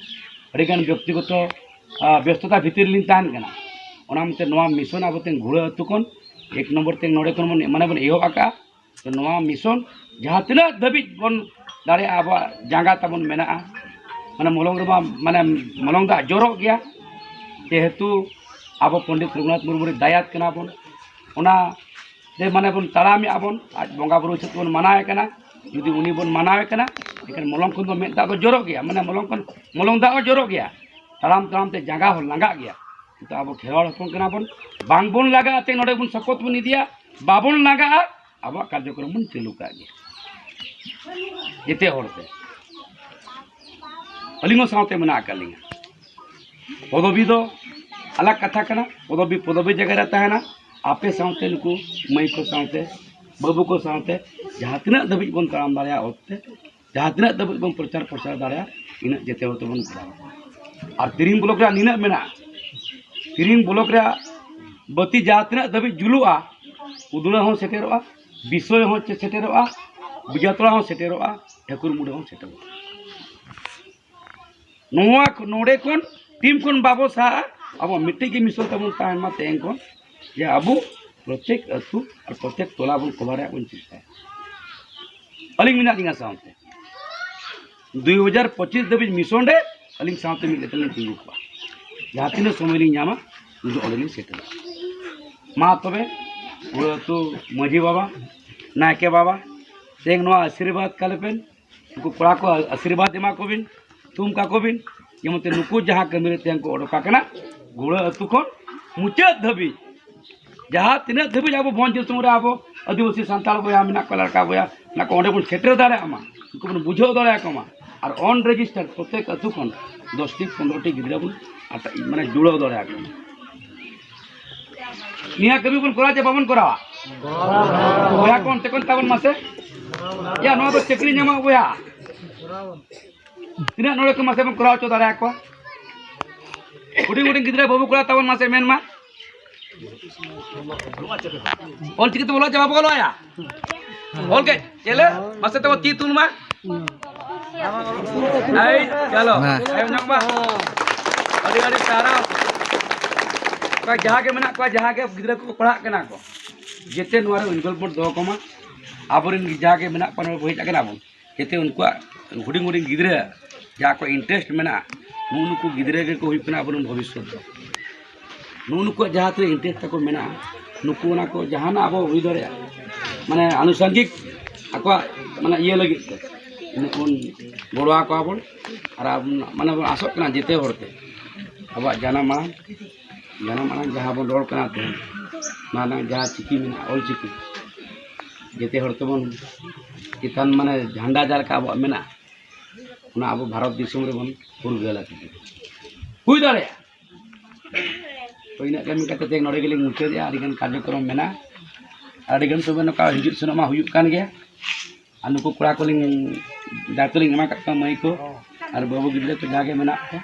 ᱟᱹᱰᱤᱜᱟᱱ ᱵᱮᱠᱛᱤᱜᱚᱛᱚ, ᱟᱨ ᱵᱮᱥᱛᱚᱛᱟ ᱵᱷᱤᱛᱤᱨ ᱨᱮᱞᱤᱧ ᱛᱟᱦᱮᱱ ᱠᱟᱱᱟ᱾ ᱚᱱᱟ ᱢᱮᱱᱛᱮ ᱱᱚᱣᱟ ᱢᱤᱥᱚᱱ ᱟᱵᱚ ᱛᱮᱦᱮᱧ ᱜᱷᱩᱲᱟᱹ ᱟᱹᱛᱩ ᱠᱷᱚᱱ ᱮᱠ ᱱᱚᱢᱵᱚᱨ ᱛᱮ ᱱᱚᱰᱮ ᱠᱷᱚᱱ ᱵᱚᱱ, ᱢᱟᱱᱮ ᱵᱚᱱ ᱮᱦᱚᱵ ᱟᱠᱟᱫᱼᱟ᱾ ᱛᱚ ᱱᱚᱣᱟ ᱢᱤᱥᱚᱱ ᱡᱟᱦᱟᱸ ᱛᱤᱱᱟᱹᱜ ᱫᱷᱟᱹᱵᱤᱡ ᱵᱚᱱ ᱫᱟᱲᱮᱭᱟᱜᱼᱟ, ᱟᱵᱚᱣᱟᱜ ᱡᱟᱸᱜᱟ ᱛᱟᱵᱚᱱ ᱢᱮᱱᱟᱜᱼᱟ, ᱢᱟᱱᱮ ᱢᱚᱞᱚᱝ ᱨᱮᱢᱟ, ᱢᱟᱱᱮ ᱢᱚᱞᱚᱝ ᱫᱟᱜ ᱡᱚᱨᱚᱜ ᱜᱮᱭᱟ, ᱡᱮᱦᱮᱛᱩ ᱟᱵᱚ ᱯᱚᱱᱰᱤᱛ ᱨᱚᱜᱷᱩᱱᱟᱛᱷ ᱢᱩᱨᱢᱩ ᱨᱮ ᱫᱟᱭᱟᱛ ᱠᱟᱱᱟ ᱵᱚᱱ᱾ ᱚᱱᱟ ᱨᱮ ᱢᱟᱱᱮ ᱵᱚᱱ ᱛᱟᱲᱟᱢᱮᱜᱼᱟ ᱵᱚᱱ, ᱟᱡ ᱵᱚᱸᱜᱟ ᱵᱩᱨᱩ ᱦᱤᱥᱟᱹᱵ ᱛᱮᱵᱚᱱ ᱢᱟᱱᱟᱣᱮ ᱠᱟᱱᱟ᱾ ᱡᱩᱫᱤ ᱩᱱᱤ ᱵᱚᱱ ᱢᱟᱱᱟᱣᱮ ᱠᱟᱱᱟ, ᱮᱱᱠᱷᱟᱱ ᱢᱚᱞᱚᱝ ᱠᱷᱚᱱ ᱫᱚ ᱢᱮᱫ ᱫᱟᱜ ᱫᱚ ᱡᱚᱨᱚᱜ ᱜᱮᱭᱟ, ᱢᱟᱱᱮ ᱢᱚᱞᱚᱝ ᱠᱷᱚᱱ ᱢᱚᱞᱚᱝ ᱫᱟᱜ ᱦᱚᱸ ᱡᱚᱨᱚᱜ ᱜᱮᱭᱟ, ᱛᱟᱲᱟᱢ ᱛᱟᱲᱟᱢ ᱛᱮ ᱡᱟᱸᱜᱟ ᱦᱚᱸ ᱞᱟᱸᱜᱟᱜ ᱜᱮᱭᱟ᱾ ᱠᱤᱱᱛᱩ ᱟᱵᱚ ᱠᱷᱮᱨᱣᱟᱲ ᱦᱚᱯᱚᱱ ᱠᱟᱱᱟ ᱵᱚᱱ, ᱵᱟᱝ ᱵᱚᱱ ᱞᱟᱸᱜᱟᱜᱼᱟ ᱛᱮ ᱱᱚᱰᱮ ᱵᱚᱱ ᱥᱚᱯᱚᱛ ᱵᱚᱱ ᱤᱫᱤᱭᱟ, ᱵᱟᱵᱚᱱ ᱞᱟᱸᱜᱟᱜᱼᱟ, ᱟᱵᱚᱣᱟᱜ ᱠᱟᱨᱡᱚᱠᱨᱚᱢ ᱵᱚᱱ ᱪᱟᱹᱞᱩ ᱠᱟᱜ ᱜᱮᱭᱟ᱾ ᱡᱮᱛᱮ ᱦᱚᱲ ᱛᱮ, ᱟᱹᱞᱤᱧ ᱦᱚᱸ ᱥᱟᱶᱛᱮ ᱢᱮᱱᱟᱜ ᱟᱠᱟᱫ ᱞᱤᱧᱟ᱾ ᱯᱚᱫᱚᱵᱤ ᱫᱚ ᱟᱞᱟᱜᱽ ᱠᱟᱛᱷᱟ ᱠᱟᱱᱟ, ᱯᱚᱫᱚᱵᱤ ᱯᱚᱫᱚᱵᱤ ᱡᱟᱭᱜᱟ ᱨᱮ ᱛᱟᱦᱮᱱᱟ᱾ ᱟᱯᱮ ᱥᱟᱶᱛᱮ ᱱᱩᱠᱩ ᱢᱟᱹᱭ ᱠᱚ ᱥᱟᱶᱛᱮ, ᱵᱟᱹᱵᱩ ᱠᱚ ᱥᱟᱶᱛᱮ ᱡᱟᱦᱟᱸ ᱛᱤᱱᱟᱹᱜ ᱫᱷᱟᱹᱵᱤᱡ ᱵᱚᱱ ᱛᱟᱲᱟᱢ ᱫᱟᱲᱮᱭᱟᱜᱼᱟ ᱚᱛ ᱛᱮ, ᱡᱟᱦᱟᱸ ᱛᱤᱱᱟᱹᱜ ᱫᱷᱟᱹᱵᱤᱡ ᱵᱚᱱ ᱯᱨᱚᱪᱟᱨ ᱯᱨᱚᱥᱟᱨ ᱫᱟᱲᱮᱭᱟᱜᱼᱟ, ᱤᱱᱟᱹᱜ ᱡᱮᱛᱮ ᱦᱚᱲ ᱛᱮᱵᱚᱱ ᱠᱚᱨᱟᱣᱟ᱾ ᱟᱨ ᱛᱤᱨᱤᱝ ᱵᱞᱚᱠ ᱨᱮᱭᱟᱜ ᱱᱤᱱᱟᱹᱜ ᱢᱮᱱᱟᱜᱼᱟ, ᱛᱤᱨᱤᱝ ᱵᱞᱚᱠ ᱨᱮᱭᱟᱜ ᱵᱟᱹᱛᱤ ᱡᱟᱦᱟᱸ ᱛᱤᱱᱟᱹᱜ ᱫᱷᱟᱹᱵᱤᱡ ᱡᱩᱞᱩᱜᱼᱟ, ᱩᱫᱽᱲᱟ ᱦᱚᱸ ᱥᱮᱴᱮᱨᱚᱜᱼᱟ, ᱵᱤᱥᱚᱭ ᱦᱚᱸ ᱪᱮ-, ᱥᱮᱴᱮᱨᱚᱜᱼᱟ, ᱵᱤᱡᱟᱛᱚᱲᱟ ᱦᱚᱸ ᱥᱮᱴᱮᱨᱚᱜᱼᱟ, ᱴᱷᱟᱹᱠᱩᱨ ᱢᱩᱰᱟᱹ ᱦᱚᱸ ᱥᱮᱴᱮᱨᱚᱜᱼᱟ᱾ ᱱᱚᱣᱟ ᱠᱷᱚ-, ᱱᱚᱰᱮ ᱠᱷᱚᱱ ᱴᱤᱢ ᱠᱷᱚᱱ ᱵᱟᱵᱚ ᱥᱟᱦᱟᱜᱼᱟ, ᱟᱵᱚ ᱢᱤᱫᱴᱮᱡ ᱜᱮ ᱢᱤᱥᱚᱱ ᱛᱟᱵᱚᱱ ᱛᱟᱦᱮᱱ ᱢᱟ ᱛᱮᱦᱮᱧ ᱠᱷᱚᱱ, ᱡᱮ ᱟᱵᱚ ᱯᱨᱚᱛᱮᱠ ᱟᱹᱛᱩ ᱟᱨ ᱯᱨᱚᱛᱮᱠ ᱴᱚᱞᱟ ᱵᱚᱱ ᱠᱚᱵᱷᱟᱨ ᱨᱮᱭᱟᱜ ᱵᱚᱱ ᱪᱮᱥᱴᱟᱭᱟ᱾ ᱟᱹᱞᱤᱧ ᱢᱮᱱᱟᱜ ᱞᱤᱧᱟ ᱥᱟᱶᱛᱮ, ᱫᱩᱭ ᱦᱟᱡᱟᱨ ᱯᱚᱸᱪᱤᱥ ᱫᱷᱟᱹᱵᱤᱡ ᱢᱤᱥᱚᱱ ᱨᱮ ᱟᱹᱞᱤᱧ ᱥᱟᱶᱛᱮ ᱢᱤᱫ ᱠᱟᱛᱮ ᱞᱤᱧ ᱛᱤᱸᱜᱩ ᱠᱚᱜᱼᱟ᱾ ᱡᱟᱦᱟᱸ ᱛᱤᱱᱟᱹᱜ ᱥᱚᱢᱚᱭ ᱞᱤᱧ ᱧᱟᱢᱟ, ᱩᱱ ᱫᱚ ᱚᱸᱰᱮ ᱞᱤᱧ ᱥᱮᱴᱮᱨᱚᱜᱼᱟ᱾ ᱢᱟ ᱛᱚᱵᱮ, ᱵᱩᱲᱟᱹ ᱟᱹᱛᱩ ᱢᱟᱹᱡᱷᱤ ᱵᱟᱵᱟ, ᱱᱟᱭᱠᱮ ᱵᱟᱵᱟ, ᱛᱮᱦᱮᱧ ᱱᱚᱣᱟ ᱟᱥᱤᱨᱵᱟᱫᱽ ᱠᱟᱞᱮ ᱯᱮ, ᱩᱱᱠᱩ ᱠᱚᱲᱟ ᱠᱚ ᱟᱥᱤᱨᱵᱟᱫᱽ ᱮᱢᱟ ᱠᱚᱵᱤᱱ, ᱛᱷᱩᱢ ᱠᱟᱠᱚ ᱵᱤᱱ, ᱡᱮᱢᱚᱱ ᱛᱮ ᱱᱩᱠᱩ ᱡᱟᱦᱟᱸ ᱠᱟᱹᱢᱤ ᱨᱮ ᱛᱮᱦᱮᱧ ᱠᱚ ᱚᱰᱚᱠ ᱟᱠᱟᱱᱟ, ᱜᱩᱲᱟᱹ ᱟᱹᱛᱩ ᱠᱷᱚᱱ ᱢᱩᱪᱟᱹᱫ ᱫᱷᱟᱹᱵᱤᱡ, ᱡᱟᱦᱟᱸ ᱛᱤᱱᱟᱹᱜ ᱫᱷᱟᱹᱵᱤᱡ ᱟᱵᱚ ᱵᱷᱚᱸᱡᱽ ᱫᱤᱥᱚᱢ ᱨᱮ ᱟᱵᱚ ᱟᱹᱫᱤᱵᱟᱹᱥᱤ ᱥᱟᱱᱛᱟᱲ ᱵᱚᱭᱦᱟ ᱢᱮᱱᱟᱜ ᱠᱚᱣᱟ, ᱞᱟᱲᱠᱟ ᱵᱚᱭᱦᱟ ᱢᱮᱱᱟᱜ ᱠᱚᱣᱟ, ᱚᱸᱰᱮ ᱵᱚᱱ ᱥᱮᱴᱮᱨ ᱫᱟᱲᱮᱭᱟᱜ ᱢᱟ, ᱩᱱᱠᱩ ᱵᱚᱱ ᱵᱩᱡᱷᱟᱹᱣ ᱫᱟᱲᱮᱭᱟᱠᱚ ᱢᱟ᱾ ᱟᱨ ᱚᱱ ᱨᱮᱡᱤᱥᱴᱟᱨ ᱯᱨᱚᱛᱮᱠ ᱟᱹᱛᱩ ᱠᱷᱚᱱ ᱫᱚᱥ ᱴᱤ ᱯᱚᱱᱨᱚ ᱴᱤ ᱜᱤᱫᱽᱨᱟᱹ ᱵᱚᱱ ᱟᱴᱟ-, ᱢᱟᱱᱮ ᱡᱩᱲᱟᱹᱣ ᱫᱟᱲᱮᱭᱟᱠᱚ ᱢᱟ᱾ ᱱᱤᱭᱟᱹ ᱠᱟᱹᱢᱤ ᱵᱚᱱ ᱠᱚᱨᱟᱣ ᱪᱮ ᱵᱟᱵᱚᱱ ᱠᱚᱨᱟᱣᱟ? ᱵᱚᱭᱦᱟ ᱠᱚ ᱚᱱᱛᱮ ᱠᱷᱚᱱ ᱛᱟᱵᱚᱱ ᱢᱟᱥᱮ᱾ ᱭᱟ, ᱱᱚᱣᱟ ᱫᱚ ᱪᱟᱹᱠᱨᱤ ᱧᱟᱢᱚᱜ ᱵᱚᱭᱦᱟ᱾ ᱛᱤᱱᱟᱹᱜ ᱱᱚᱰᱮ ᱠᱚ ᱢᱟᱥᱮ ᱵᱚᱱ ᱠᱚᱨᱟᱣ ᱦᱚᱪᱚ ᱫᱟᱲᱮᱭᱟᱠᱚᱣᱟ? ᱦᱩᱰᱤᱧ ᱦᱩᱰᱤᱧ ᱜᱤᱫᱽᱨᱟᱹ ᱵᱟᱹᱵᱩ ᱠᱚᱲᱟ ᱛᱟᱵᱚᱱ ᱢᱟᱥᱮ ᱢᱮᱱ ᱢᱟ᱾ ᱚᱞ ᱪᱤᱠᱤ ᱛᱮ ᱚᱞᱚᱜ ᱪᱟᱵᱟ ᱵᱚᱞᱚ ᱟᱭᱟ᱾ ᱚᱞ ᱠᱮ ᱪᱮᱞᱮ ᱢᱟᱥᱮ ᱛᱟᱵᱚ ᱛᱤ ᱛᱩᱞ ᱢᱟ᱾ ᱟᱭ, ᱪᱚᱞᱚ᱾ ᱦᱮᱸ᱾ ᱟᱭᱳ ᱧᱚᱜ ᱢᱟ᱾ ᱟᱹᱰᱤ ᱟᱹᱰᱤ ᱥᱟᱨᱦᱟᱣ᱾ ᱚᱠᱟ ᱡᱟᱦᱟᱸ ᱜᱮ ᱢᱮᱱᱟᱜ ᱠᱚᱣᱟ, ᱡᱟᱦᱟᱸ ᱜᱮ ᱜᱤᱫᱽᱨᱟᱹ ᱠᱚᱠᱚ ᱯᱟᱲᱦᱟᱜ ᱠᱟᱱᱟ ᱠᱚ, ᱡᱮᱛᱮ ᱱᱚᱣᱟ ᱨᱮ involvement ᱫᱚᱦᱚ ᱠᱚᱢᱟ᱾ ᱟᱵᱚᱨᱮᱱ ᱡᱟᱦᱟᱸ ᱜᱮ ᱢᱮᱱᱟᱜ ᱠᱚᱣᱟ, ᱱᱚᱰᱮ ᱵᱚ ᱦᱮᱡ ᱟᱠᱟᱱᱟ ᱵᱚᱱ, ᱡᱟᱛᱮ ᱩᱱᱠᱩᱣᱟᱜ ᱦᱩᱰᱤᱧ ᱦᱩᱰᱤᱧ ᱜᱤᱫᱽᱨᱟᱹ ᱡᱟᱦᱟᱸ ᱠᱚ interest ᱢᱮᱱᱟᱜᱼᱟ, ᱱᱩᱜᱼᱩ ᱱᱩᱠᱩ ᱜᱤᱫᱽᱨᱟᱹ ᱜᱮᱠᱚ ᱦᱩᱭᱩᱜ ᱠᱟᱱᱟ ᱟᱵᱚᱨᱮᱱ ᱵᱷᱚᱵᱤᱥᱥᱚᱛ ᱫᱚ᱾ ᱱᱩᱜᱼᱩ ᱱᱩᱠᱩᱣᱟᱜ ᱡᱟᱦᱟᱸ ᱛᱤᱱᱟᱹᱜ interest ᱛᱟᱠᱚ ᱢᱮᱱᱟᱜᱼᱟ, ᱱᱩᱠᱩ ᱚᱱᱟ ᱠᱚ ᱡᱟᱦᱟᱱᱟᱜ ᱟᱵᱚ ᱦᱩᱭ ᱫᱟᱲᱮᱭᱟᱜᱼᱟ, ᱢᱟᱱᱮ ᱟᱱᱩᱥᱟᱝᱜᱤᱠ ᱟᱠᱚᱣᱟᱜ ᱢᱟᱱᱮ ᱤᱭᱟᱹ ᱞᱟᱹᱜᱤᱫ ᱛᱮ ᱩᱱᱟᱹᱜ ᱵᱚᱱ ᱜᱚᱲᱚ ᱟᱠᱚᱣᱟ ᱵᱚᱱ᱾ ᱟᱨ ᱟᱵᱚ ᱢᱟᱱᱮ ᱵᱚᱱ ᱟᱥᱚᱜ ᱠᱟᱱᱟ ᱡᱮᱛᱮ ᱦᱚᱲ ᱛᱮ ᱟᱵᱚᱣᱟᱜ ᱡᱟᱱᱟᱢ ᱟᱲᱟᱝ, ᱡᱟᱱᱟᱢ ᱟᱲᱟᱝ ᱡᱟᱦᱟᱸ ᱵᱚᱱ ᱨᱚᱲ ᱠᱟᱱᱟ ᱛᱮᱦᱮᱧ, ᱱᱚᱣᱟ ᱨᱮᱱᱟᱜ ᱡᱟᱦᱟᱸ ᱪᱤᱠᱤ ᱢᱮᱱᱟᱜᱼᱟ, ᱚᱞ ᱪᱤᱠᱤ, ᱡᱮᱛᱮ ᱦᱚᱲ ᱛᱮᱵᱚᱱ ᱪᱮᱛᱟᱱ ᱢᱟᱱᱮ ᱡᱷᱟᱱᱰᱟ ᱡᱟᱦᱟᱸ ᱞᱮᱠᱟ ᱟᱵᱚᱣᱟᱜ ᱢᱮᱱᱟᱜᱼᱟ, ᱚᱱᱟ ᱟᱵᱚ ᱵᱷᱟᱨᱚᱛ ᱫᱤᱥᱚᱢ ᱨᱮᱵᱚᱱ ᱯᱷᱩᱨᱜᱟᱹᱞᱟ᱾ ᱦᱩᱭ ᱫᱟᱲᱮᱭᱟᱜᱼᱟ᱾ ᱛᱚ, ᱤᱱᱟᱹᱜ ᱜᱟᱱ ᱢᱮᱱ ᱠᱟᱛᱮ ᱛᱮᱦᱮᱧ ᱱᱚᱰᱮ ᱜᱮᱞᱤᱧ ᱢᱩᱪᱟᱹᱫᱮᱜᱼᱟ᱾ ᱟᱹᱰᱤᱜᱟᱱ ᱠᱟᱨᱡᱚᱠᱨᱚᱢ ᱢᱮᱱᱟᱜᱼᱟ, ᱟᱹᱰᱤᱜᱟᱱ ᱛᱚᱵᱮ ᱱᱚᱝᱠᱟ ᱦᱤᱡᱩᱜ ᱥᱮᱱᱚᱜ ᱢᱟ ᱦᱩᱭᱩᱜ ᱠᱟᱱ ᱜᱮᱭᱟ᱾ ᱟᱨ ᱱᱩᱠᱩ ᱠᱚᱲᱟ ᱠᱚᱞᱤᱧ ᱫᱟᱭᱤᱛᱛᱚ ᱞᱤᱧ ᱮᱢᱟ ᱠᱟᱫ ᱠᱚᱣᱟ, ᱢᱟᱹᱭ ᱠᱚ ᱟᱨ ᱵᱟᱹᱵᱩ ᱜᱤᱫᱽᱨᱟᱹ ᱠᱚ ᱡᱟᱜᱮ ᱢᱮᱱᱟᱜ ᱠᱚᱣᱟ,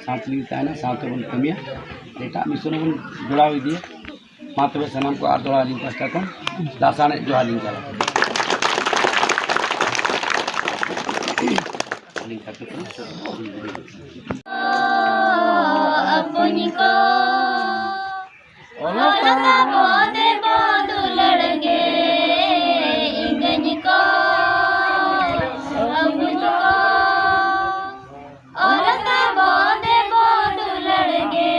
ᱥᱟᱶ ᱛᱮᱞᱤᱧ ᱛᱟᱦᱮᱱᱟ, ᱥᱟᱶ ᱛᱮᱵᱚᱱ ᱠᱟᱹᱢᱤᱭᱟ, ᱮᱴᱟᱜ ᱢᱤᱥᱚᱱ ᱦᱚᱸᱵᱚᱱ ᱡᱚᱲᱟᱣ ᱤᱫᱤᱭᱟ᱾ ᱢᱟ ᱛᱚᱵᱮ ᱥᱟᱱᱟᱢ ᱠᱚ ᱟᱨ ᱫᱚᱦᱲᱟ ᱟᱹᱞᱤᱧ ᱯᱟᱥᱴᱟ ᱠᱷᱚᱱ ᱞᱟᱥᱟᱬᱦᱮᱫ ᱡᱚᱦᱟᱨ ᱞᱤᱧ ᱪᱟᱞᱟ᱾ ᱟᱯᱩᱧ ᱠᱚ, ᱚᱞᱚᱜ ᱛᱟᱵᱚ ᱫᱮᱵᱚ ᱫᱩᱞᱟᱹᱲ ᱜᱮ, ᱤᱧ ᱠᱚ, ᱟᱯᱩᱧ ᱠᱚ, ᱚᱞᱚᱜ ᱛᱟᱵᱚ ᱫᱮᱵᱚ ᱫᱩᱞᱟᱹᱲ ᱜᱮ᱾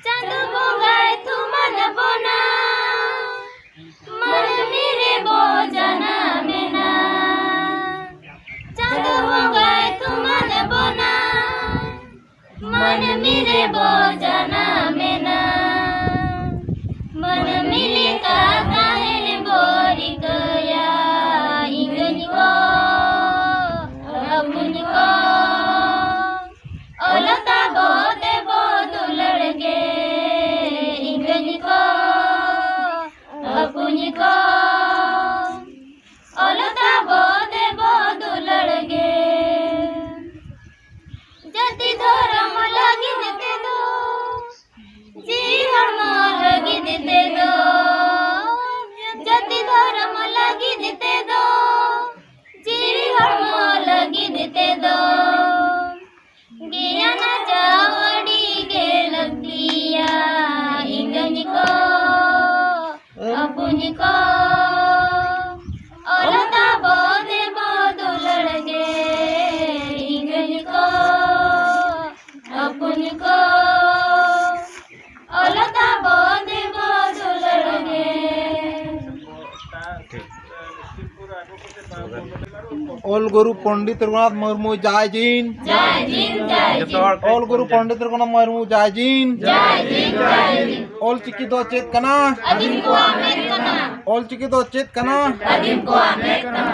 ᱪᱟᱸᱫᱚ ᱵᱚᱸᱜᱟᱭ ᱛᱷᱩᱢᱟᱱ ᱵᱚᱱᱟ, ᱢᱟᱹᱱᱢᱤ ᱨᱮᱵᱚ ᱡᱟᱱᱟᱢᱮᱱᱟ᱾ ᱪᱟᱸᱫᱚ ᱵᱚᱸᱜᱟᱭ ᱛᱷᱩᱢᱟᱱ ᱵᱚᱱᱟ, ᱢᱟᱹᱱᱢᱤ ᱨᱮᱵᱚ ᱡᱟᱱᱟᱢᱮᱱᱟ᱾ ᱢᱟᱹᱱᱢᱤ ᱞᱮᱠᱟ ᱛᱟᱦᱮᱱ ᱵᱚ ᱨᱤᱠᱟᱹᱭᱟ, ᱤᱧ ᱠᱚ, ᱟᱯᱩᱧ ᱠᱚ᱾ ᱚᱞᱚᱜ ᱛᱟᱵᱚ ᱫᱮᱵᱚ ᱫᱩᱞᱟᱹᱲ ᱜᱮ, ᱤᱧ ᱠᱚ, ᱟᱯᱩᱧ ᱠᱚ᱾ ᱚᱞᱚᱜ ᱛᱟᱵᱚ ᱫᱮᱵᱚ ᱫᱩᱞᱟᱹᱲ ᱜᱮ᱾ ᱡᱟᱹᱛᱤ ᱫᱷᱚᱨᱚᱢ ᱞᱟᱹᱜᱤᱫ ᱛᱮᱫᱚ, ᱡᱤᱣᱤ ᱦᱚᱲᱢᱚ ᱞᱟᱹᱜᱤᱫ ᱛᱮᱫᱚ, ᱡᱟᱹᱛᱤ ᱫᱷᱚᱨᱚᱢ ᱞᱟᱹᱜᱤᱫ ᱛᱮᱫᱚ, ᱡᱤᱣᱤ ᱦᱚᱲᱢᱚ ᱞᱟᱹᱜᱤᱫ ᱛᱮᱫᱚ, ᱜᱮᱭᱟᱱ ᱟᱨᱡᱟᱣ ᱟᱹᱰᱤ ᱜᱮ ᱞᱟᱹᱠᱛᱤᱭᱟ᱾ ᱤᱧ ᱠᱚ, ᱟᱯᱩᱧ ᱠᱚ, ᱚᱞᱚᱜ ᱛᱟᱵᱚ ᱫᱮᱵᱚ ᱫᱩᱞᱟᱹᱲ ᱜᱮ᱾ ᱤᱧ ᱠᱚ, ᱟᱯᱩᱧ ᱠᱚ, ᱚᱞᱚᱜ ᱛᱟᱵᱚ ᱫᱮᱵᱚ ᱫᱩᱞᱟᱹᱲ ᱜᱮ᱾ ᱚᱞ ᱜᱩᱨᱩ ᱯᱚᱱᱰᱤᱛ ᱨᱚᱜᱷᱩᱱᱟᱛᱷ ᱢᱩᱨᱢᱩ ᱡᱟᱭ ᱡᱤᱱ᱾ ᱡᱟᱭ ᱡᱤᱱ, ᱡᱟᱭ ᱡᱤᱱ᱾ ᱚᱞ ᱜᱩᱨᱩ ᱯᱚᱱᱰᱤᱛ ᱨᱚᱜᱷᱩᱱᱟᱛᱷ ᱢᱩᱨᱢᱩ ᱡᱟᱭ ᱡᱤᱱ᱾ ᱡᱟᱭ ᱡᱤᱱ, ᱡᱟᱭ ᱡᱤᱱ᱾ ᱚᱞ ᱪᱤᱠᱤ ᱫᱚ ᱪᱮᱫ ᱠᱟᱱᱟ? ᱟᱹᱫᱤᱢ ᱠᱚᱣᱟᱜ ᱢᱮᱫ ᱠᱟᱱᱟ᱾ ᱚᱞ ᱪᱤᱠᱤ ᱫᱚ ᱪᱮᱫ ᱠᱟᱱᱟ? ᱟᱹᱫᱤᱢ ᱠᱚᱣᱟᱜ ᱢᱮᱫ ᱠᱟᱱᱟ᱾